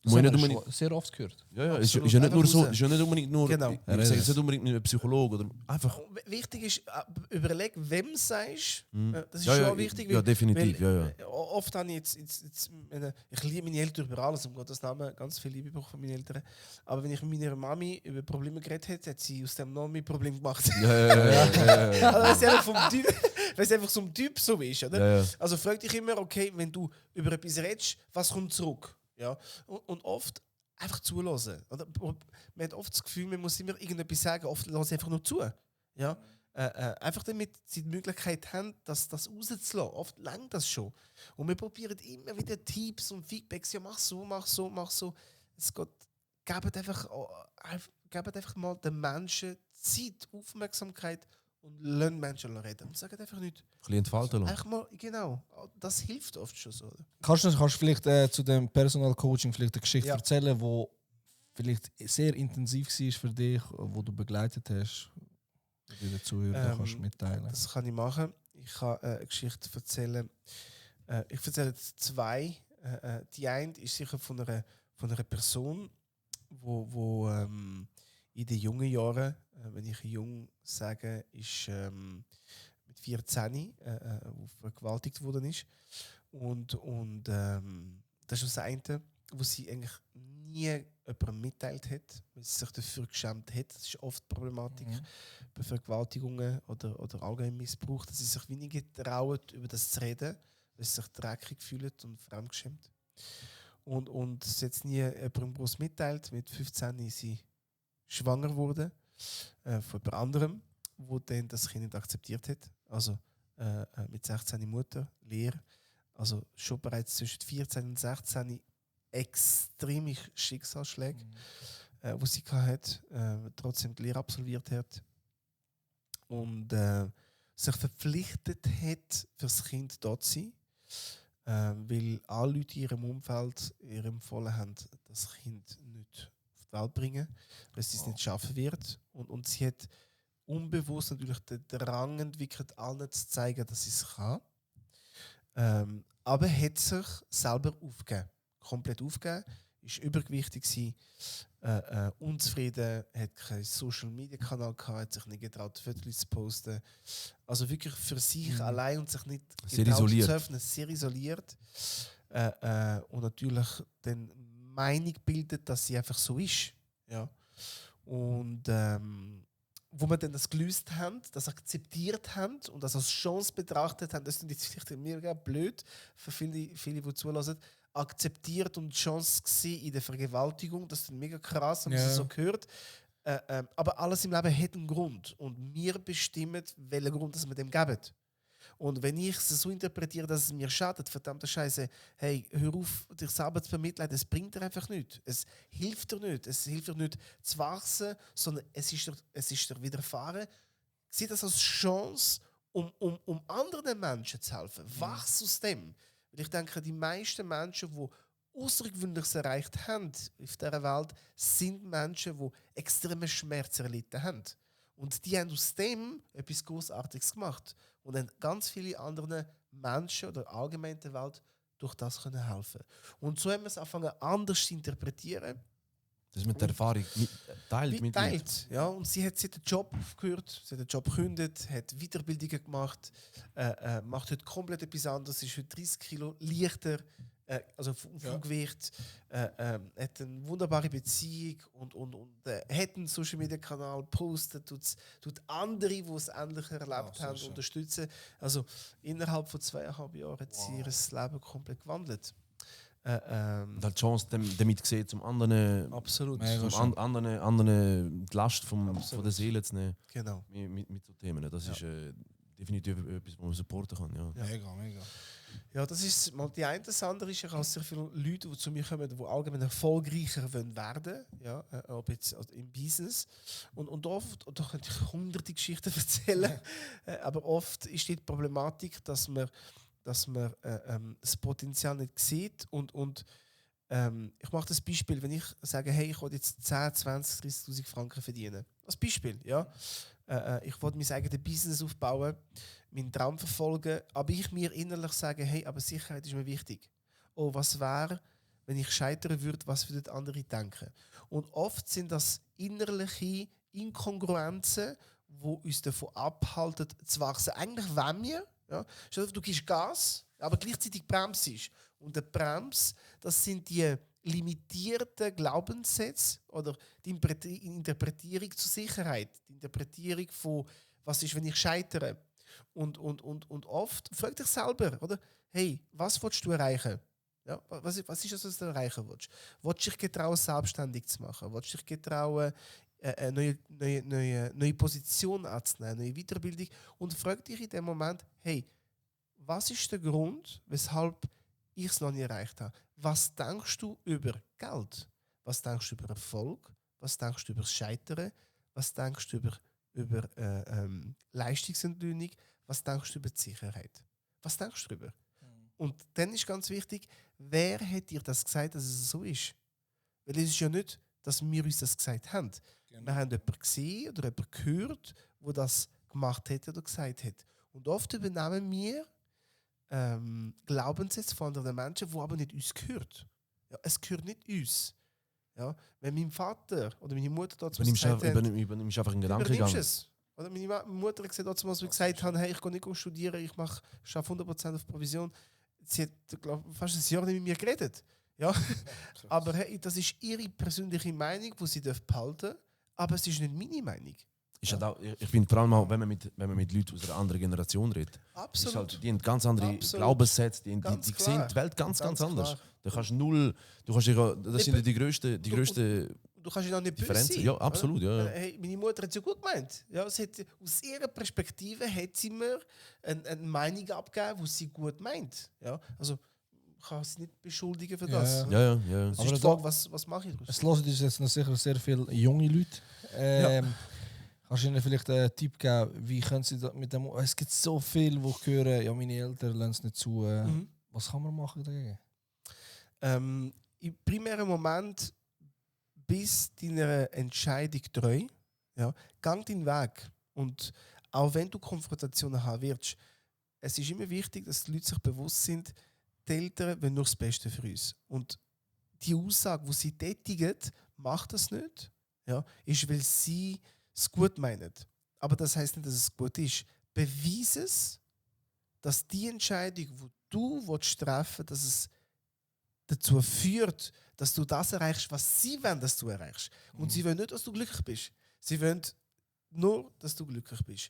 Das Muss haben nicht wir unbedingt- schon sehr oft gehört. Ja, Absolut. ist ja nicht nur so, Einfach ist ja nicht unbedingt nur, Genau. ich sage jetzt nicht unbedingt mit einem Psychologen oder einfach. Wichtig ist, überleg, wem sagst. Das ist Ja, ja, schon wichtig. ja, definitiv, weil, ja. Oft habe ich ich liebe meine Eltern über alles, um Gottes Namen, ganz viel Liebe brauche von meinen Eltern. Aber wenn ich mit meiner Mami über Probleme geredet hätte, hat sie aus dem noch mehr Problem gemacht. Ja. Also, weil sie einfach weil sie einfach so ein Typ so ist, oder? Ja, ja. Also frag dich immer, okay, wenn du über etwas redest, was kommt zurück? Ja? Und oft einfach zulassen. Oder? Man hat oft das Gefühl, man muss immer irgendetwas sagen, oft lasse ich einfach nur zu. Ja? Einfach damit sie die Möglichkeit haben, das rauszulassen. Oft langt das schon. Und wir probieren immer wieder Tipps und Feedbacks. Ja, mach so, mach so, mach so. Es geht, gebt einfach mal den Menschen Zeit, Aufmerksamkeit und lernen Menschen reden. Und sagen einfach nicht. Ein bisschen entfalten lassen. Einfach mal, genau. Das hilft oft schon so. Kannst du vielleicht zu dem Personal Coaching vielleicht eine Geschichte Ja. erzählen, die vielleicht sehr intensiv war für dich, wo du begleitet hast, die du den Zuhörern kannst mitteilen? Das kann ich machen. Ich kann eine Geschichte erzählen. Ich erzähle jetzt zwei. Die eine ist sicher von einer Person, wo in den jungen Jahren, wenn ich jung sage, ist mit 14 wo vergewaltigt worden ist. Und das ist das eine, wo sie eigentlich nie jemandem mitteilt hat, weil sie sich dafür geschämt hat. Das ist oft die Problematik bei Vergewaltigungen oder allgemein Missbrauch, dass sie sich weniger trauen, über das zu reden, weil sie sich dreckig fühlen und fremdgeschämt. Und sie hat es nie jemandem groß mitteilt. Mit 15 ist sie schwanger geworden von jemand anderem, wo dann das Kind nicht akzeptiert hat. Also mit 16 Mutter, Lehre. Also schon bereits zwischen 14 und 16 extreme Schicksalsschläge, wo sie hatte, trotzdem die Lehre absolviert hat und sich verpflichtet hat, für das Kind dort zu sein, weil alle Leute in ihrem Umfeld ihr empfohlen haben, das Kind nicht auf die Welt bringen, weil sie es nicht schaffen wird. Und sie hat unbewusst natürlich den Drang entwickelt, allen zu zeigen, dass sie es kann. Aber hat sich selber aufgegeben. Komplett aufgegeben. Ist übergewichtig gewesen, unzufrieden, hat keinen Social-Media-Kanal gehabt, hat sich nicht getraut, Fotos zu posten. Also wirklich für sich allein und sich nicht Sehr getraut isoliert. zu öffnen, sehr isoliert. Und natürlich dann Meinung bildet, dass sie einfach so ist. Ja. Und wo wir dann das gelöst haben, das akzeptiert haben und das als Chance betrachtet haben, das ist jetzt vielleicht mega blöd für viele, die zulassen, akzeptiert und die Chance gesehen in der Vergewaltigung, das ist mega krass, haben sie so gehört. Aber alles im Leben hat einen Grund und wir bestimmen, welchen Grund das wir dem geben. Und wenn ich es so interpretiere, dass es mir schadet, verdammte Scheiße, hey, hör auf, dich selber zu bemitleiden, es bringt dir einfach nichts. Es hilft dir nicht. Es hilft dir nicht zu wachsen, sondern es ist dir widerfahren. Sieh das als Chance, um anderen Menschen zu helfen. Wachs aus dem. Weil ich denke, die meisten Menschen, die Außergewöhnliches erreicht haben auf dieser Welt, sind Menschen, die extreme Schmerz erlitten haben. Und die haben aus dem etwas Großartiges gemacht. Und dann ganz viele andere Menschen oder allgemein der Welt durch das können helfen. Und so haben wir es angefangen anders zu interpretieren. Das mit der Erfahrung teilt mit mir. Ja, und sie hat den Job aufgehört, sie hat den Job gekündigt, hat Weiterbildungen gemacht, macht heute komplett etwas anderes, ist heute 30 Kilo leichter, also vom Gewicht, hat eine wunderbare Beziehung und hat einen Social Media Kanal, postet, tut andere, die es ähnlich erlebt haben, unterstützen. Also innerhalb von 2,5 Jahren hat sie ihr Leben komplett gewandelt. Und hat die Chance damit gesehen, zum anderen, Absolut. zum anderen die Last von der Seele zu nehmen. Genau. Mit so Themen. Das ist definitiv etwas, was man supporten kann. Ja. Mega. Ja, das ist mal die eine. Das andere ist, ich habe sehr viele Leute, die zu mir kommen, die allgemein erfolgreicher werden wollen, ja, ob jetzt im Business. Und oft, und da könnte ich hunderte Geschichten erzählen, aber oft ist die Problematik, dass man das Potenzial nicht sieht. Und ich mache das Beispiel, wenn ich sage, hey, ich will jetzt 10, 20, 30'000 Franken verdienen. Als Beispiel, ja. Ich will mein eigenes Business aufbauen, meinen Traum verfolgen, aber ich mir innerlich sage, hey, aber Sicherheit ist mir wichtig. Oh, was wäre, wenn ich scheitern würde, was würden andere denken? Und oft sind das innerliche Inkongruenzen, die uns davon abhalten, zu wachsen. Eigentlich wollen wir, ja, du gibst Gas, aber gleichzeitig bremst du. Und der Brems, das sind die limitierten Glaubenssätze oder die Interpretierung zur Sicherheit, die Interpretierung von, was ist, wenn ich scheitere. Und oft frag dich selber, oder? Hey, was willst du erreichen? Ja, was ist das, was du erreichen willst? Willst du dich getrauen, selbstständig zu machen? Willst du dich getrauen, eine neue Position anzunehmen, eine neue Weiterbildung? Und frag dich in dem Moment, hey, was ist der Grund, weshalb ich es noch nicht erreicht habe? Was denkst du über Geld? Was denkst du über Erfolg? Was denkst du über das Scheitern? Was denkst du über Leistungsentlöhnung? Was denkst du über die Sicherheit? Was denkst du darüber? Und dann ist ganz wichtig, wer hat dir das gesagt, dass es so ist? Weil es ist ja nicht, dass wir uns das gesagt haben. Genau. Wir haben jemanden gesehen oder jemanden gehört, der das gemacht hat oder gesagt hat. Und oft übernehmen wir Glaubenssätze von anderen Menschen, die aber nicht uns gehört. Ja, es gehört nicht uns. Ja, wenn mein Vater oder meine Mutter dort übernimmst einfach einen Gedankengang. Oder meine Mutter hat dort gesagt, hey, ich gehe nicht studieren, ich arbeite 100% auf Provision. Sie hat fast ein Jahr nicht mit mir geredet. Ja? Aber hey, das ist ihre persönliche Meinung, die sie behalten darf, aber es ist nicht meine Meinung. Ist halt auch, ich finde vor allem auch, wenn man mit Leuten aus einer anderen Generation redet, Absolut. Halt, die haben ganz andere Glaubenssätze, die sehen die Welt ganz anders. Das sind ja die grössten du kannst ihn auch nicht böse sein. Ja, absolut. Ja. Hey, meine Mutter hat es ja gut gemeint. Ja, aus ihrer Perspektive hat sie mir eine Meinung abgegeben, die sie gut meint. Ja, also ich kann sie nicht beschuldigen für das. Ja. Das ist die Frage, was mache ich daraus? Es hören uns jetzt noch sicher sehr viele junge Leute. Kannst du ihnen vielleicht einen Tipp geben, wie können sie das mit dem... Es gibt so viel, die hören, ja, meine Eltern lassen es nicht zu. Was kann man machen dagegen? Im primären Moment bis deiner Entscheidung treu. Ja, gang deinen Weg. Und auch wenn du Konfrontationen haben wirst, es ist immer wichtig, dass die Leute sich bewusst sind, die Eltern wollen nur das Beste für uns. Und die Aussage, die sie tätigen, macht das nicht, ja, ist, weil sie es gut meinen. Aber das heisst nicht, dass es gut ist. Beweise es, dass die Entscheidung, die du treffen willst, dass es dazu führt, dass du das erreichst, was sie wollen, dass du erreichst. Und sie wollen nicht, dass du glücklich bist. Sie wollen nur, dass du glücklich bist.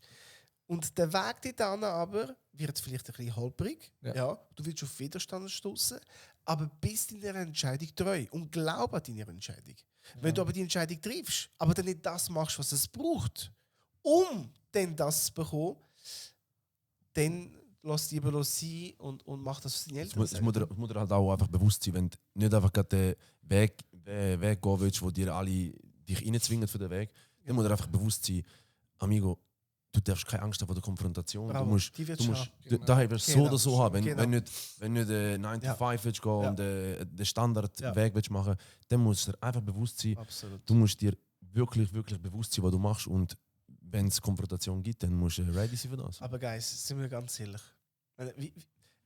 Und der Weg dorthin aber wird vielleicht ein bisschen holprig. Ja. Du willst auf Widerstand stoßen, aber bist deiner Entscheidung treu und glaub an deine Entscheidung. Ja. Wenn du aber die Entscheidung triffst, aber dann nicht das machst, was es braucht, um dann das zu bekommen, dann lass die lieber sein und mach das, was deine Eltern sagen. Es muss dir halt auch einfach bewusst sein, wenn du nicht einfach den Weg gehen willst, wo dir alle dich reinzwingen für den Weg, dann muss dir einfach bewusst sein, Amigo, du darfst keine Angst haben vor der Konfrontation. Bravo, du musst daher wirst du so oder so haben. Wenn du den 9 to 5 willst gehen und den Standardweg willst machen, dann musst du dir einfach bewusst sein. Absolut. Du musst dir wirklich, wirklich bewusst sein, was du machst. Und wenn es Konfrontation gibt, dann musst du ready sein für das. Aber Guys, sind wir ganz ehrlich.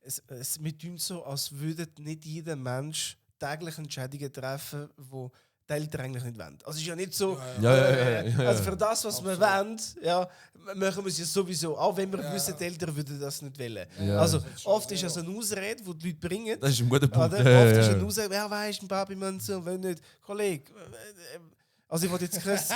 Es mit uns so, als würde nicht jeder Mensch täglich Entscheidungen treffen, die die Eltern eigentlich nicht wollen. Also es ist ja nicht so, also für das, was wir wollen, ja, machen wir es ja sowieso, auch wenn wir wissen, die Eltern würden das nicht wollen. Ja. Also oft ist das eine Ausrede, die die Leute bringen. Das ist ein guter Punkt. Oft ist eine Ausrede, wer weiß, ein Papi, man so, wenn nicht. Kollege, also ich wollte jetzt krass...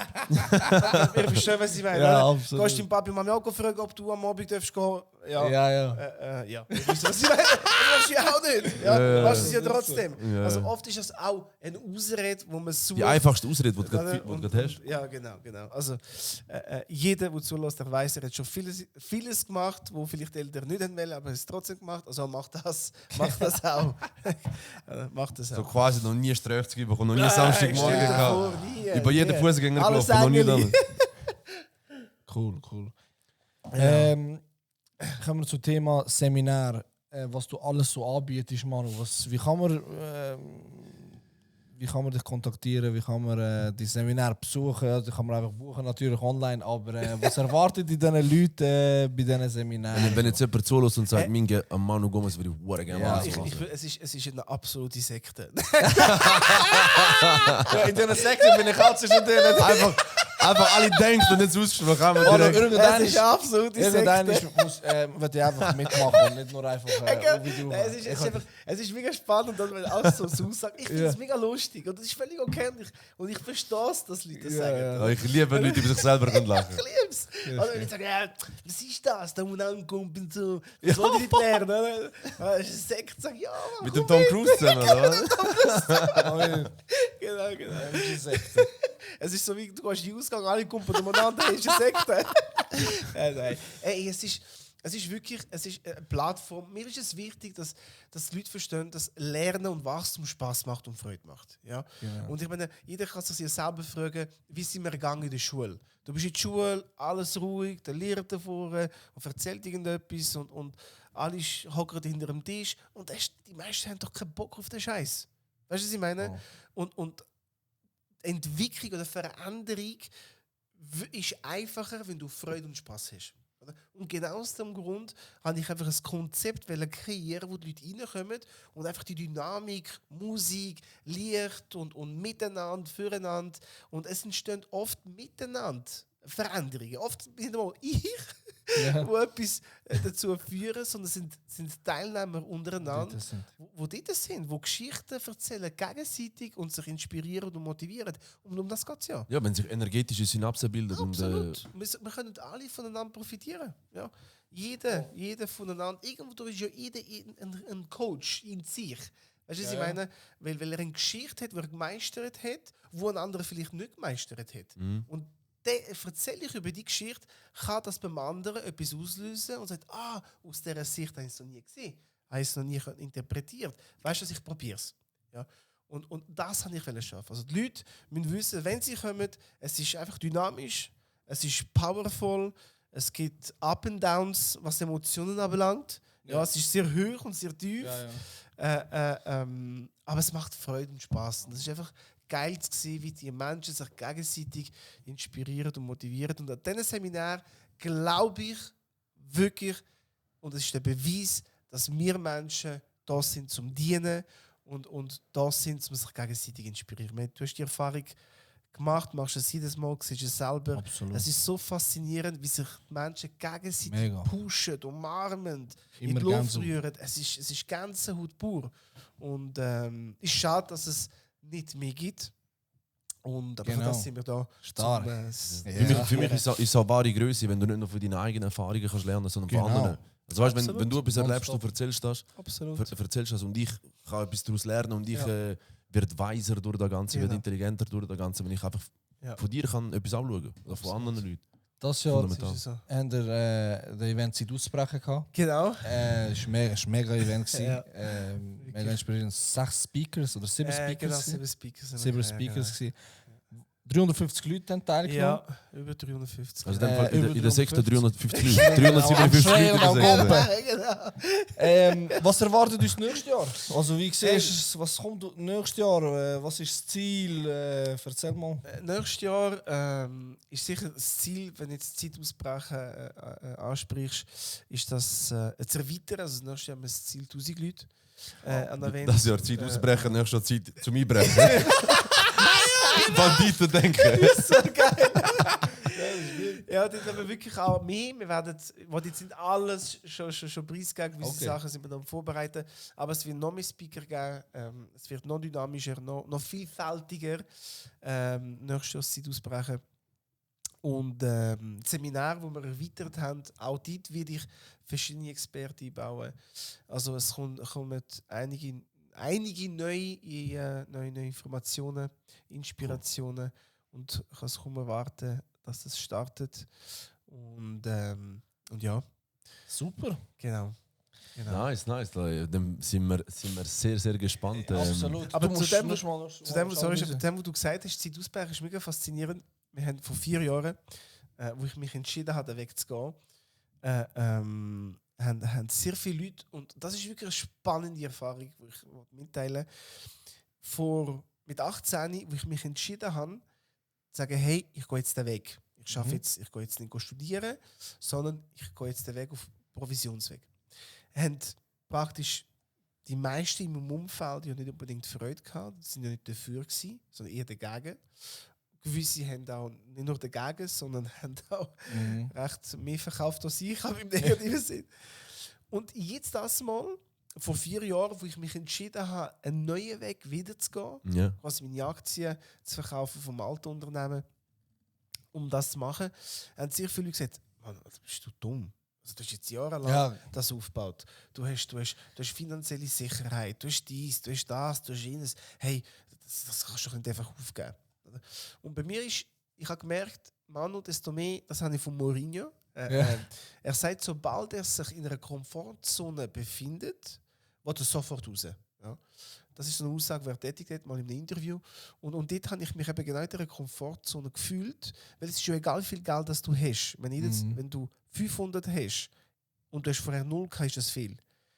Ihr versteht, was ich meine. Ja, gehst du deinem Papi und Mami auch fragen, ob du am Abend darfst gehen? Ja. Ja. Ihr wisst, was ich meine. Das machst du ja auch nicht. Ja, machst du es ja trotzdem. Ja. Also oft ist das auch eine Ausrede, wo man sucht. Die einfachste Ausrede, die du gerade hast. Ja, genau. Also jeder, der zulässt, der weiss, er hat schon vieles gemacht, wo vielleicht die Eltern nicht wollen, aber er hat es trotzdem gemacht. Also macht das auch. Macht das auch. So quasi noch nie Stress bekommen, noch nie Samstagmorgen gehabt. Über jeden Fußgänger gelaufen, noch nie damit. Cool. Kommen wir zum Thema Seminar. Was du alles so anbietest, Manu. wie kann man dich kontaktieren, wie kann man die Seminar besuchen, die kann man einfach buchen, natürlich online, aber was erwartet die diesen Leuten bei diesen Seminaren? Wenn jetzt jemand zulässt und sagt, Minge, am Manu Gomez würde ich gerne Ja, mal Es ist eine absolute Sekte. Ja, in diesen Sekten bin ich auch zwischen denen. Einfach alle denken und jetzt aussprechen. Oder irgendwann Es ist eine absolute irgendwann Sekte. wird ich einfach mitmachen und nicht nur einfach Video. Es ist mega spannend, dass man alles so aussagt. Ich finde es mega lustig und das ist völlig okay. Und ich verstehe es, dass Leute das sagen. Ich liebe, wenn Leute über sich selber lachen Ich liebe es. Also wenn ich sage, ja, was ist das? Da muss ankommen und so. Das wollte ich nicht lernen. Oder? Das ist ein Sekt. Sag, ja, Mann, Mit dem Tom Cruise zusammen, oder was? Genau. Es ist so wie, du gehst in den Ausgang, alle kumpeln umeinander, ist eine Sekte. Nein. Ey, es ist wirklich eine Plattform. Mir ist es wichtig, dass die Leute verstehen, dass Lernen und Wachstum Spaß macht und Freude macht. Ja? Genau. Und ich meine, jeder kann sich selber fragen, wie sind wir gegangen in der Schule? Du bist in der Schule, alles ruhig, der Lehrer davor und erzählt irgendetwas und alle hocken hinter dem Tisch und die meisten haben doch keinen Bock auf den Scheiß. Weißt du, was ich meine? Oh. Und Entwicklung oder Veränderung ist einfacher, wenn du Freude und Spaß hast. Oder? Und genau aus dem Grund habe ich einfach ein Konzept kreieren, wo die Leute reinkommen und einfach die Dynamik, Musik, Licht und miteinander, füreinander. Und es entstehen oft miteinander Veränderungen. Oft nicht einmal ich, wo etwas dazu führen, sondern sind Teilnehmer untereinander, wo dort sind, wo Geschichten erzählen gegenseitig und sich inspirieren und motivieren. Und um das geht es ja. Ja, wenn sich energetische Synapsen bilden. Absolut. Wir können alle voneinander profitieren. Ja. Jeder voneinander. Irgendwo ist ja jeder ein Coach in sich. Weißt du, was ich meine? Weil er eine Geschichte hat, die er gemeistert hat, wo ein anderer vielleicht nicht gemeistert hat. Und erzähle ich über die Geschichte, kann das beim anderen etwas auslösen und sagt, aus dieser Sicht habe ich es noch nie gesehen, habe ich es noch nie interpretiert. Weißt du, ich probiere es. Ja? Und das habe ich schaffen. Also die Leute müssen wissen, wenn sie kommen, es ist einfach dynamisch, es ist powerful, es gibt Up and Downs, was Emotionen anbelangt. Ja, es ist sehr hoch und sehr tief. Aber es macht Freude und Spaß. Und das ist einfach geil zu sehen, wie die Menschen sich gegenseitig inspirieren und motivieren. Und an diesem Seminar glaube ich wirklich, und das ist der Beweis, dass wir Menschen da sind zum Dienen und da sind, um sich gegenseitig zu inspirieren. Du hast die Erfahrung gemacht, machst es jedes Mal, siehst es selber. Absolut. Es ist so faszinierend, wie sich die Menschen gegenseitig Mega. pushen, umarmen, in Immer die Luft Gänsehaut. rühren. Es ist Gänsehaut pur. Und es ist schade, dass es nicht mehr gibt. Und aber für das sind wir da. Stark. Für mich ist es eine wahre Größe, wenn du nicht nur von deinen eigenen Erfahrungen kannst lernen, sondern von anderen. Also weißt, wenn du etwas erlebst, du erzählst das, erzählst das und ich kann etwas daraus lernen und ich werde weiser durch das Ganze, werde intelligenter durch das Ganze, wenn ich einfach von dir kann etwas anschauen oder von anderen Leuten. Das Jahr Fundamental. haben der Event ausbrechen gehabt. Genau. Es war ein mega Event. Ja. Wir haben inspiriert 6 Speakers oder 7 Speakers. Genau, gewesen. 7 Speakers. 7 Speakers. Gewesen. 350 Leute haben teilgenommen. Ja, über 350. Also in dem Fall über in der Sekte 350 Ja, Leute. 357 Leute in der Sekte. Genau. Was erwartet uns nächstes Jahr? Also wie siehst du, was kommt nächstes Jahr? Was ist das Ziel? Erzähl mal. Nächstes Jahr ist sicher das Ziel, wenn du jetzt die Zeitausbrechen ansprichst, ist das zu erweitern. Also nächstes Jahr haben wir das Ziel 1000 Leute an der Event. Das Jahr Zeit ausbrechen, nächstes Jahr Zeit zum Einbrechen. Banditen denken. So geil. Ja, das haben wir wirklich auch mehr. Wir werden jetzt sind alles schon preisgegeben, gewisse Sachen sind wir dann vorbereitet. Aber es wird noch mehr Speaker geben, es wird noch dynamischer, noch vielfältiger. Nächstes Jahr Zeit ausbrechen. Und das Seminar, das wir erweitert haben, auch dort werde ich verschiedene Experten einbauen. Also es kommen einige neue Informationen, Inspirationen und ich kann es kaum erwarten, dass das startet. Und ja. Super. Genau. Nice. Dann sind wir sehr, sehr gespannt. Absolut. Aber Du zu musst dem, musst mal- zu dem, mal sorry, schauen. zu dem, was du gesagt hast, Zeitausbrechen ist mega faszinierend. Wir haben vor 4 Jahren, wo ich mich entschieden habe, wegzugehen, haben sehr viele Leute, und das ist wirklich eine spannende Erfahrung, die ich mitteilen will. mit 18, wo ich mich entschieden habe, zu sagen, hey, ich gehe jetzt den Weg. Ich gehe jetzt nicht studieren, sondern ich gehe jetzt den Weg auf Provisionsweg. Haben praktisch die meisten in meinem Umfeld ja nicht unbedingt Freude gehabt, sind ja nicht dafür gewesen, sondern eher dagegen. Gewisse haben auch nicht nur dagegen, sondern haben auch recht mehr verkauft als ich, aber im negativen Sinn. Und jetzt das Mal, vor 4 Jahren, wo ich mich entschieden habe, einen neuen Weg wiederzugehen, Ja. quasi meine Aktien zu verkaufen vom alten Unternehmen, um das zu machen, haben sehr viele Leute gesagt, Mann, also bist du dumm. Also du hast jetzt jahrelang das aufgebaut. Du hast finanzielle Sicherheit, du hast dies, du hast das, du hast jenes. Hey, das kannst du doch nicht einfach aufgeben. Und bei mir ist, ich habe gemerkt, Manu, desto mehr, das habe ich von Mourinho. Er sagt, sobald er sich in einer Komfortzone befindet, will er sofort raus. Ja? Das ist so eine Aussage, wer tätig hat, mal in einem Interview. Und dort habe ich mich eben genau in einer Komfortzone gefühlt, weil es ist ja egal, wie viel Geld das du hast. Wenn du 500 hast und du hast vorher 0 gehabt, ist das viel.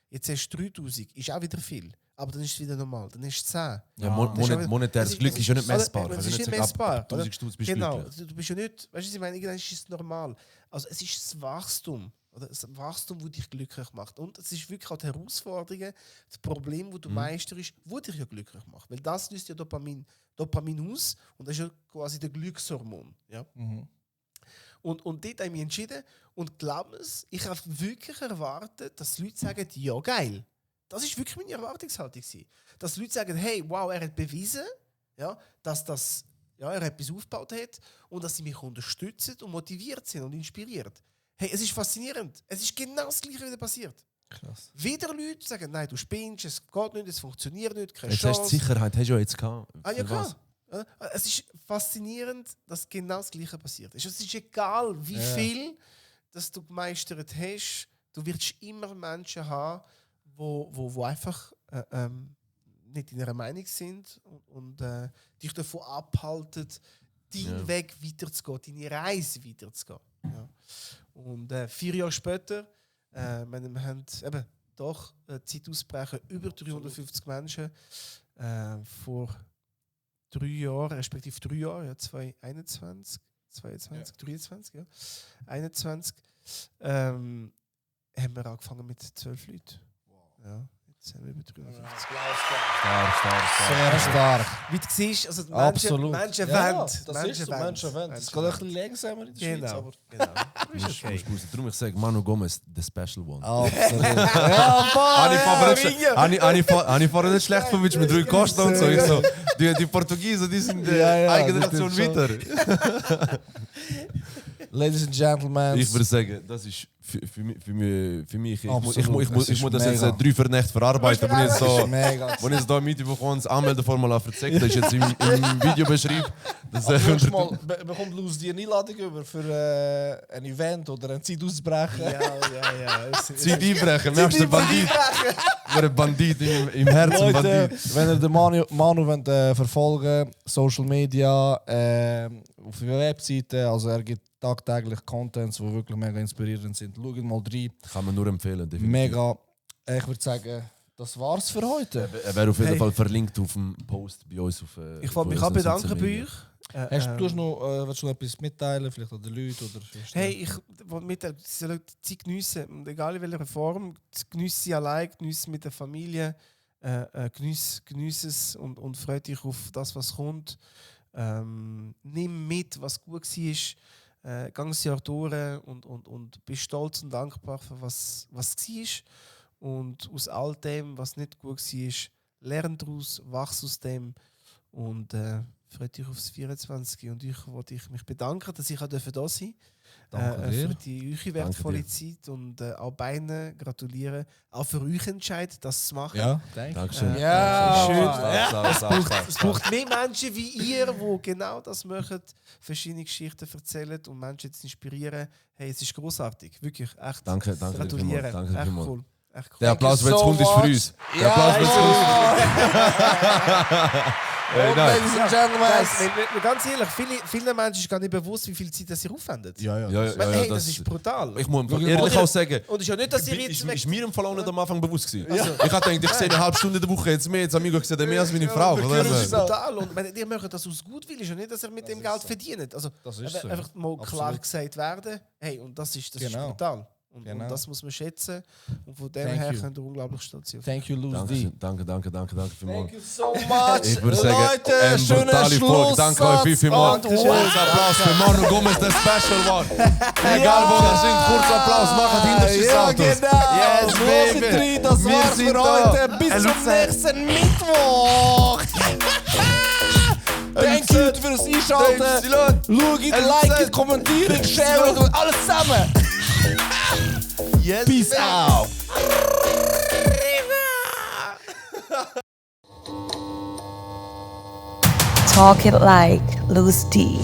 Jetzt hast du 3000, ist auch wieder viel. Aber dann ist es wieder normal. Dann ist es 10. Ja, monetäres Glück ist ja nicht messbar. Es ist nicht messbar. 1000 Stutz bist Genau. glücklich. Du bist ja nicht, weißt du, was ich meine, irgendwann ist es normal. Also es ist das Wachstum. Oder das Wachstum, das dich glücklich macht. Und es ist wirklich auch die Herausforderung, das Problem, das du meisterst, das dich ja glücklich macht. Weil das löst ja Dopamin aus und das ist ja quasi der Glückshormon. Ja? Und dort habe ich mich entschieden und glaub es, ich habe wirklich erwartet, dass Leute sagen, ja geil. Das ist wirklich meine Erwartungshaltung. Dass Leute sagen, hey, wow, er hat bewiesen, ja, dass er etwas aufgebaut hat und dass sie mich unterstützen und motiviert sind und inspiriert. Hey, es ist faszinierend. Es ist genau das Gleiche wieder passiert. Krass. Wieder Leute sagen, nein, du spinnst, es geht nicht, es funktioniert nicht, keine Jetzt hast Chance. du die Sicherheit, hast du ja jetzt gehabt. Ja, Für klar. was? Ja, es ist faszinierend, dass genau das Gleiche passiert ist. Es ist egal, wie viel dass du gemeistert hast, du wirst immer Menschen haben, wo einfach nicht in ihrer Meinung sind und dich davon abhalten, deinen Weg weiterzugehen, deine Reise weiterzugehen. Ja. Und 4 Jahre später, wir haben eben doch Zeit ausbrechen, über 350 Menschen vor 3 Jahren, respektive 3 Jahre, ja, 2021, 22, 23, ja, 21, haben wir angefangen mit 12 Leuten. Ja, jetzt haben wir über 350. Sehr stark. Wie du siehst, also die Absolut. Menschen Ja, wollen. das ist so, Menschen wollen. Es geht ein bisschen langsamer in der Schweiz, aber... Genau. Musst pausen. Darum ich sage, Manu Gomez, the special one. Absolut. Ja, Habe ich vorher nicht schlecht von mit 3 Costa und so. Ich so, die Portugiesen, die sind eine Generation weiter. Ladies and Gentlemen. Ich würde sagen, das ist für mich. Ich Absolut. muss das jetzt Mega. 3 Nächte verarbeiten. Wenn ich so, Mega. wenn ich da mit bekomme, das Anmeldeformular verzeckt, das ist jetzt im Video beschrieben. Das Mal, bekommt Luz die eine Einladung über für ein Event oder eine Zeit ausbrechen? Ja. Zeit einbrechen, merkst du, Bandit. Ein Bandit im Herzen. Leute, Bandit. wenn ihr den Manu wollt, verfolgen, Social Media, auf der Webseite, also er gibt tagtäglich Contents, die wirklich mega inspirierend sind. Schaut mal rein. Kann man nur empfehlen. Definitiv. Mega. Ich würde sagen, das war's für heute. Er wäre auf jeden Fall verlinkt auf dem Post bei uns. Ich wollte mich auch bedanken bei euch. Willst du noch etwas mitteilen, vielleicht an den Leuten? Oder hey, ich wollte mitteilen, sie sollen die Zeit geniessen. Und egal in welcher Form, geniessen sie allein, geniessen mit der Familie, geniessen es und freut dich auf das, was kommt. Nimm mit, was gut war. Gang das Jahr durch und bist stolz und dankbar für was war. Und aus all dem, was nicht gut war, lern daraus, wachs aus dem und freut dich aufs 24. Und ich wollte mich bedanken, dass ich da sein durfte. Danke dir. Für die eure wertvolle Zeit und auch beiden gratulieren. Auch für euch entscheiden, das zu machen. Ja, Dankeschön. Ja, Schön. Es braucht mehr Menschen wie ihr, die genau das machen, verschiedene Geschichten erzählen und Menschen zu inspirieren. Hey, es ist großartig, wirklich, echt. Danke Gratulieren, vielmals. Danke echt vielmals. cool. Echt cool. Der Applaus, der jetzt so kommt, ist für much. uns. Der Applaus, der jetzt kommt. Ladies and Gentlemen. Ganz ehrlich, vielen Menschen ist gar nicht bewusst, wie viel Zeit das sie aufwendet. Ja. Hey, das ist brutal. Ich muss ehrlich auch sagen, Und es ist ja nicht, dass ihr ist jetzt mir im Fall auch nicht am Anfang bewusst gewesen. Ich habe gedacht, ich sehe eine halbe Stunde in der Woche jetzt mehr, jetzt Amigo gesehen mehr als meine Frau. Das ist Oder? brutal. Und wenn ihr möchtet das aus Gutwill, ist ja nicht, dass ihr mit dem Geld verdient. Also Das ist so. einfach mal klar Absolut. gesagt werden, hey, und das ist Genau. brutal. Und Genau. das muss man schätzen. Und von dem Thank her you. könnt ihr unglaublich stolz sein. Thank you, Luz D. Danke vielmals. Thank you so much. Ich würde sagen, Leute, schöner brutale Folge. Danke euch vielmals. Schluss. Kurz Applaus für Manu Gomez, der Special One. Egal wo wir sind, kurz Applaus, macht hinter Ja, Autos. genau. Yes, Los, baby. drei, das Wir war's sind für da. heute. Bis zum nächsten Mittwoch. Thank you fürs Einschalten. Schaut, liket, kommentiert, share und alles zusammen. Yes, Peace out. Talk it like Loose D.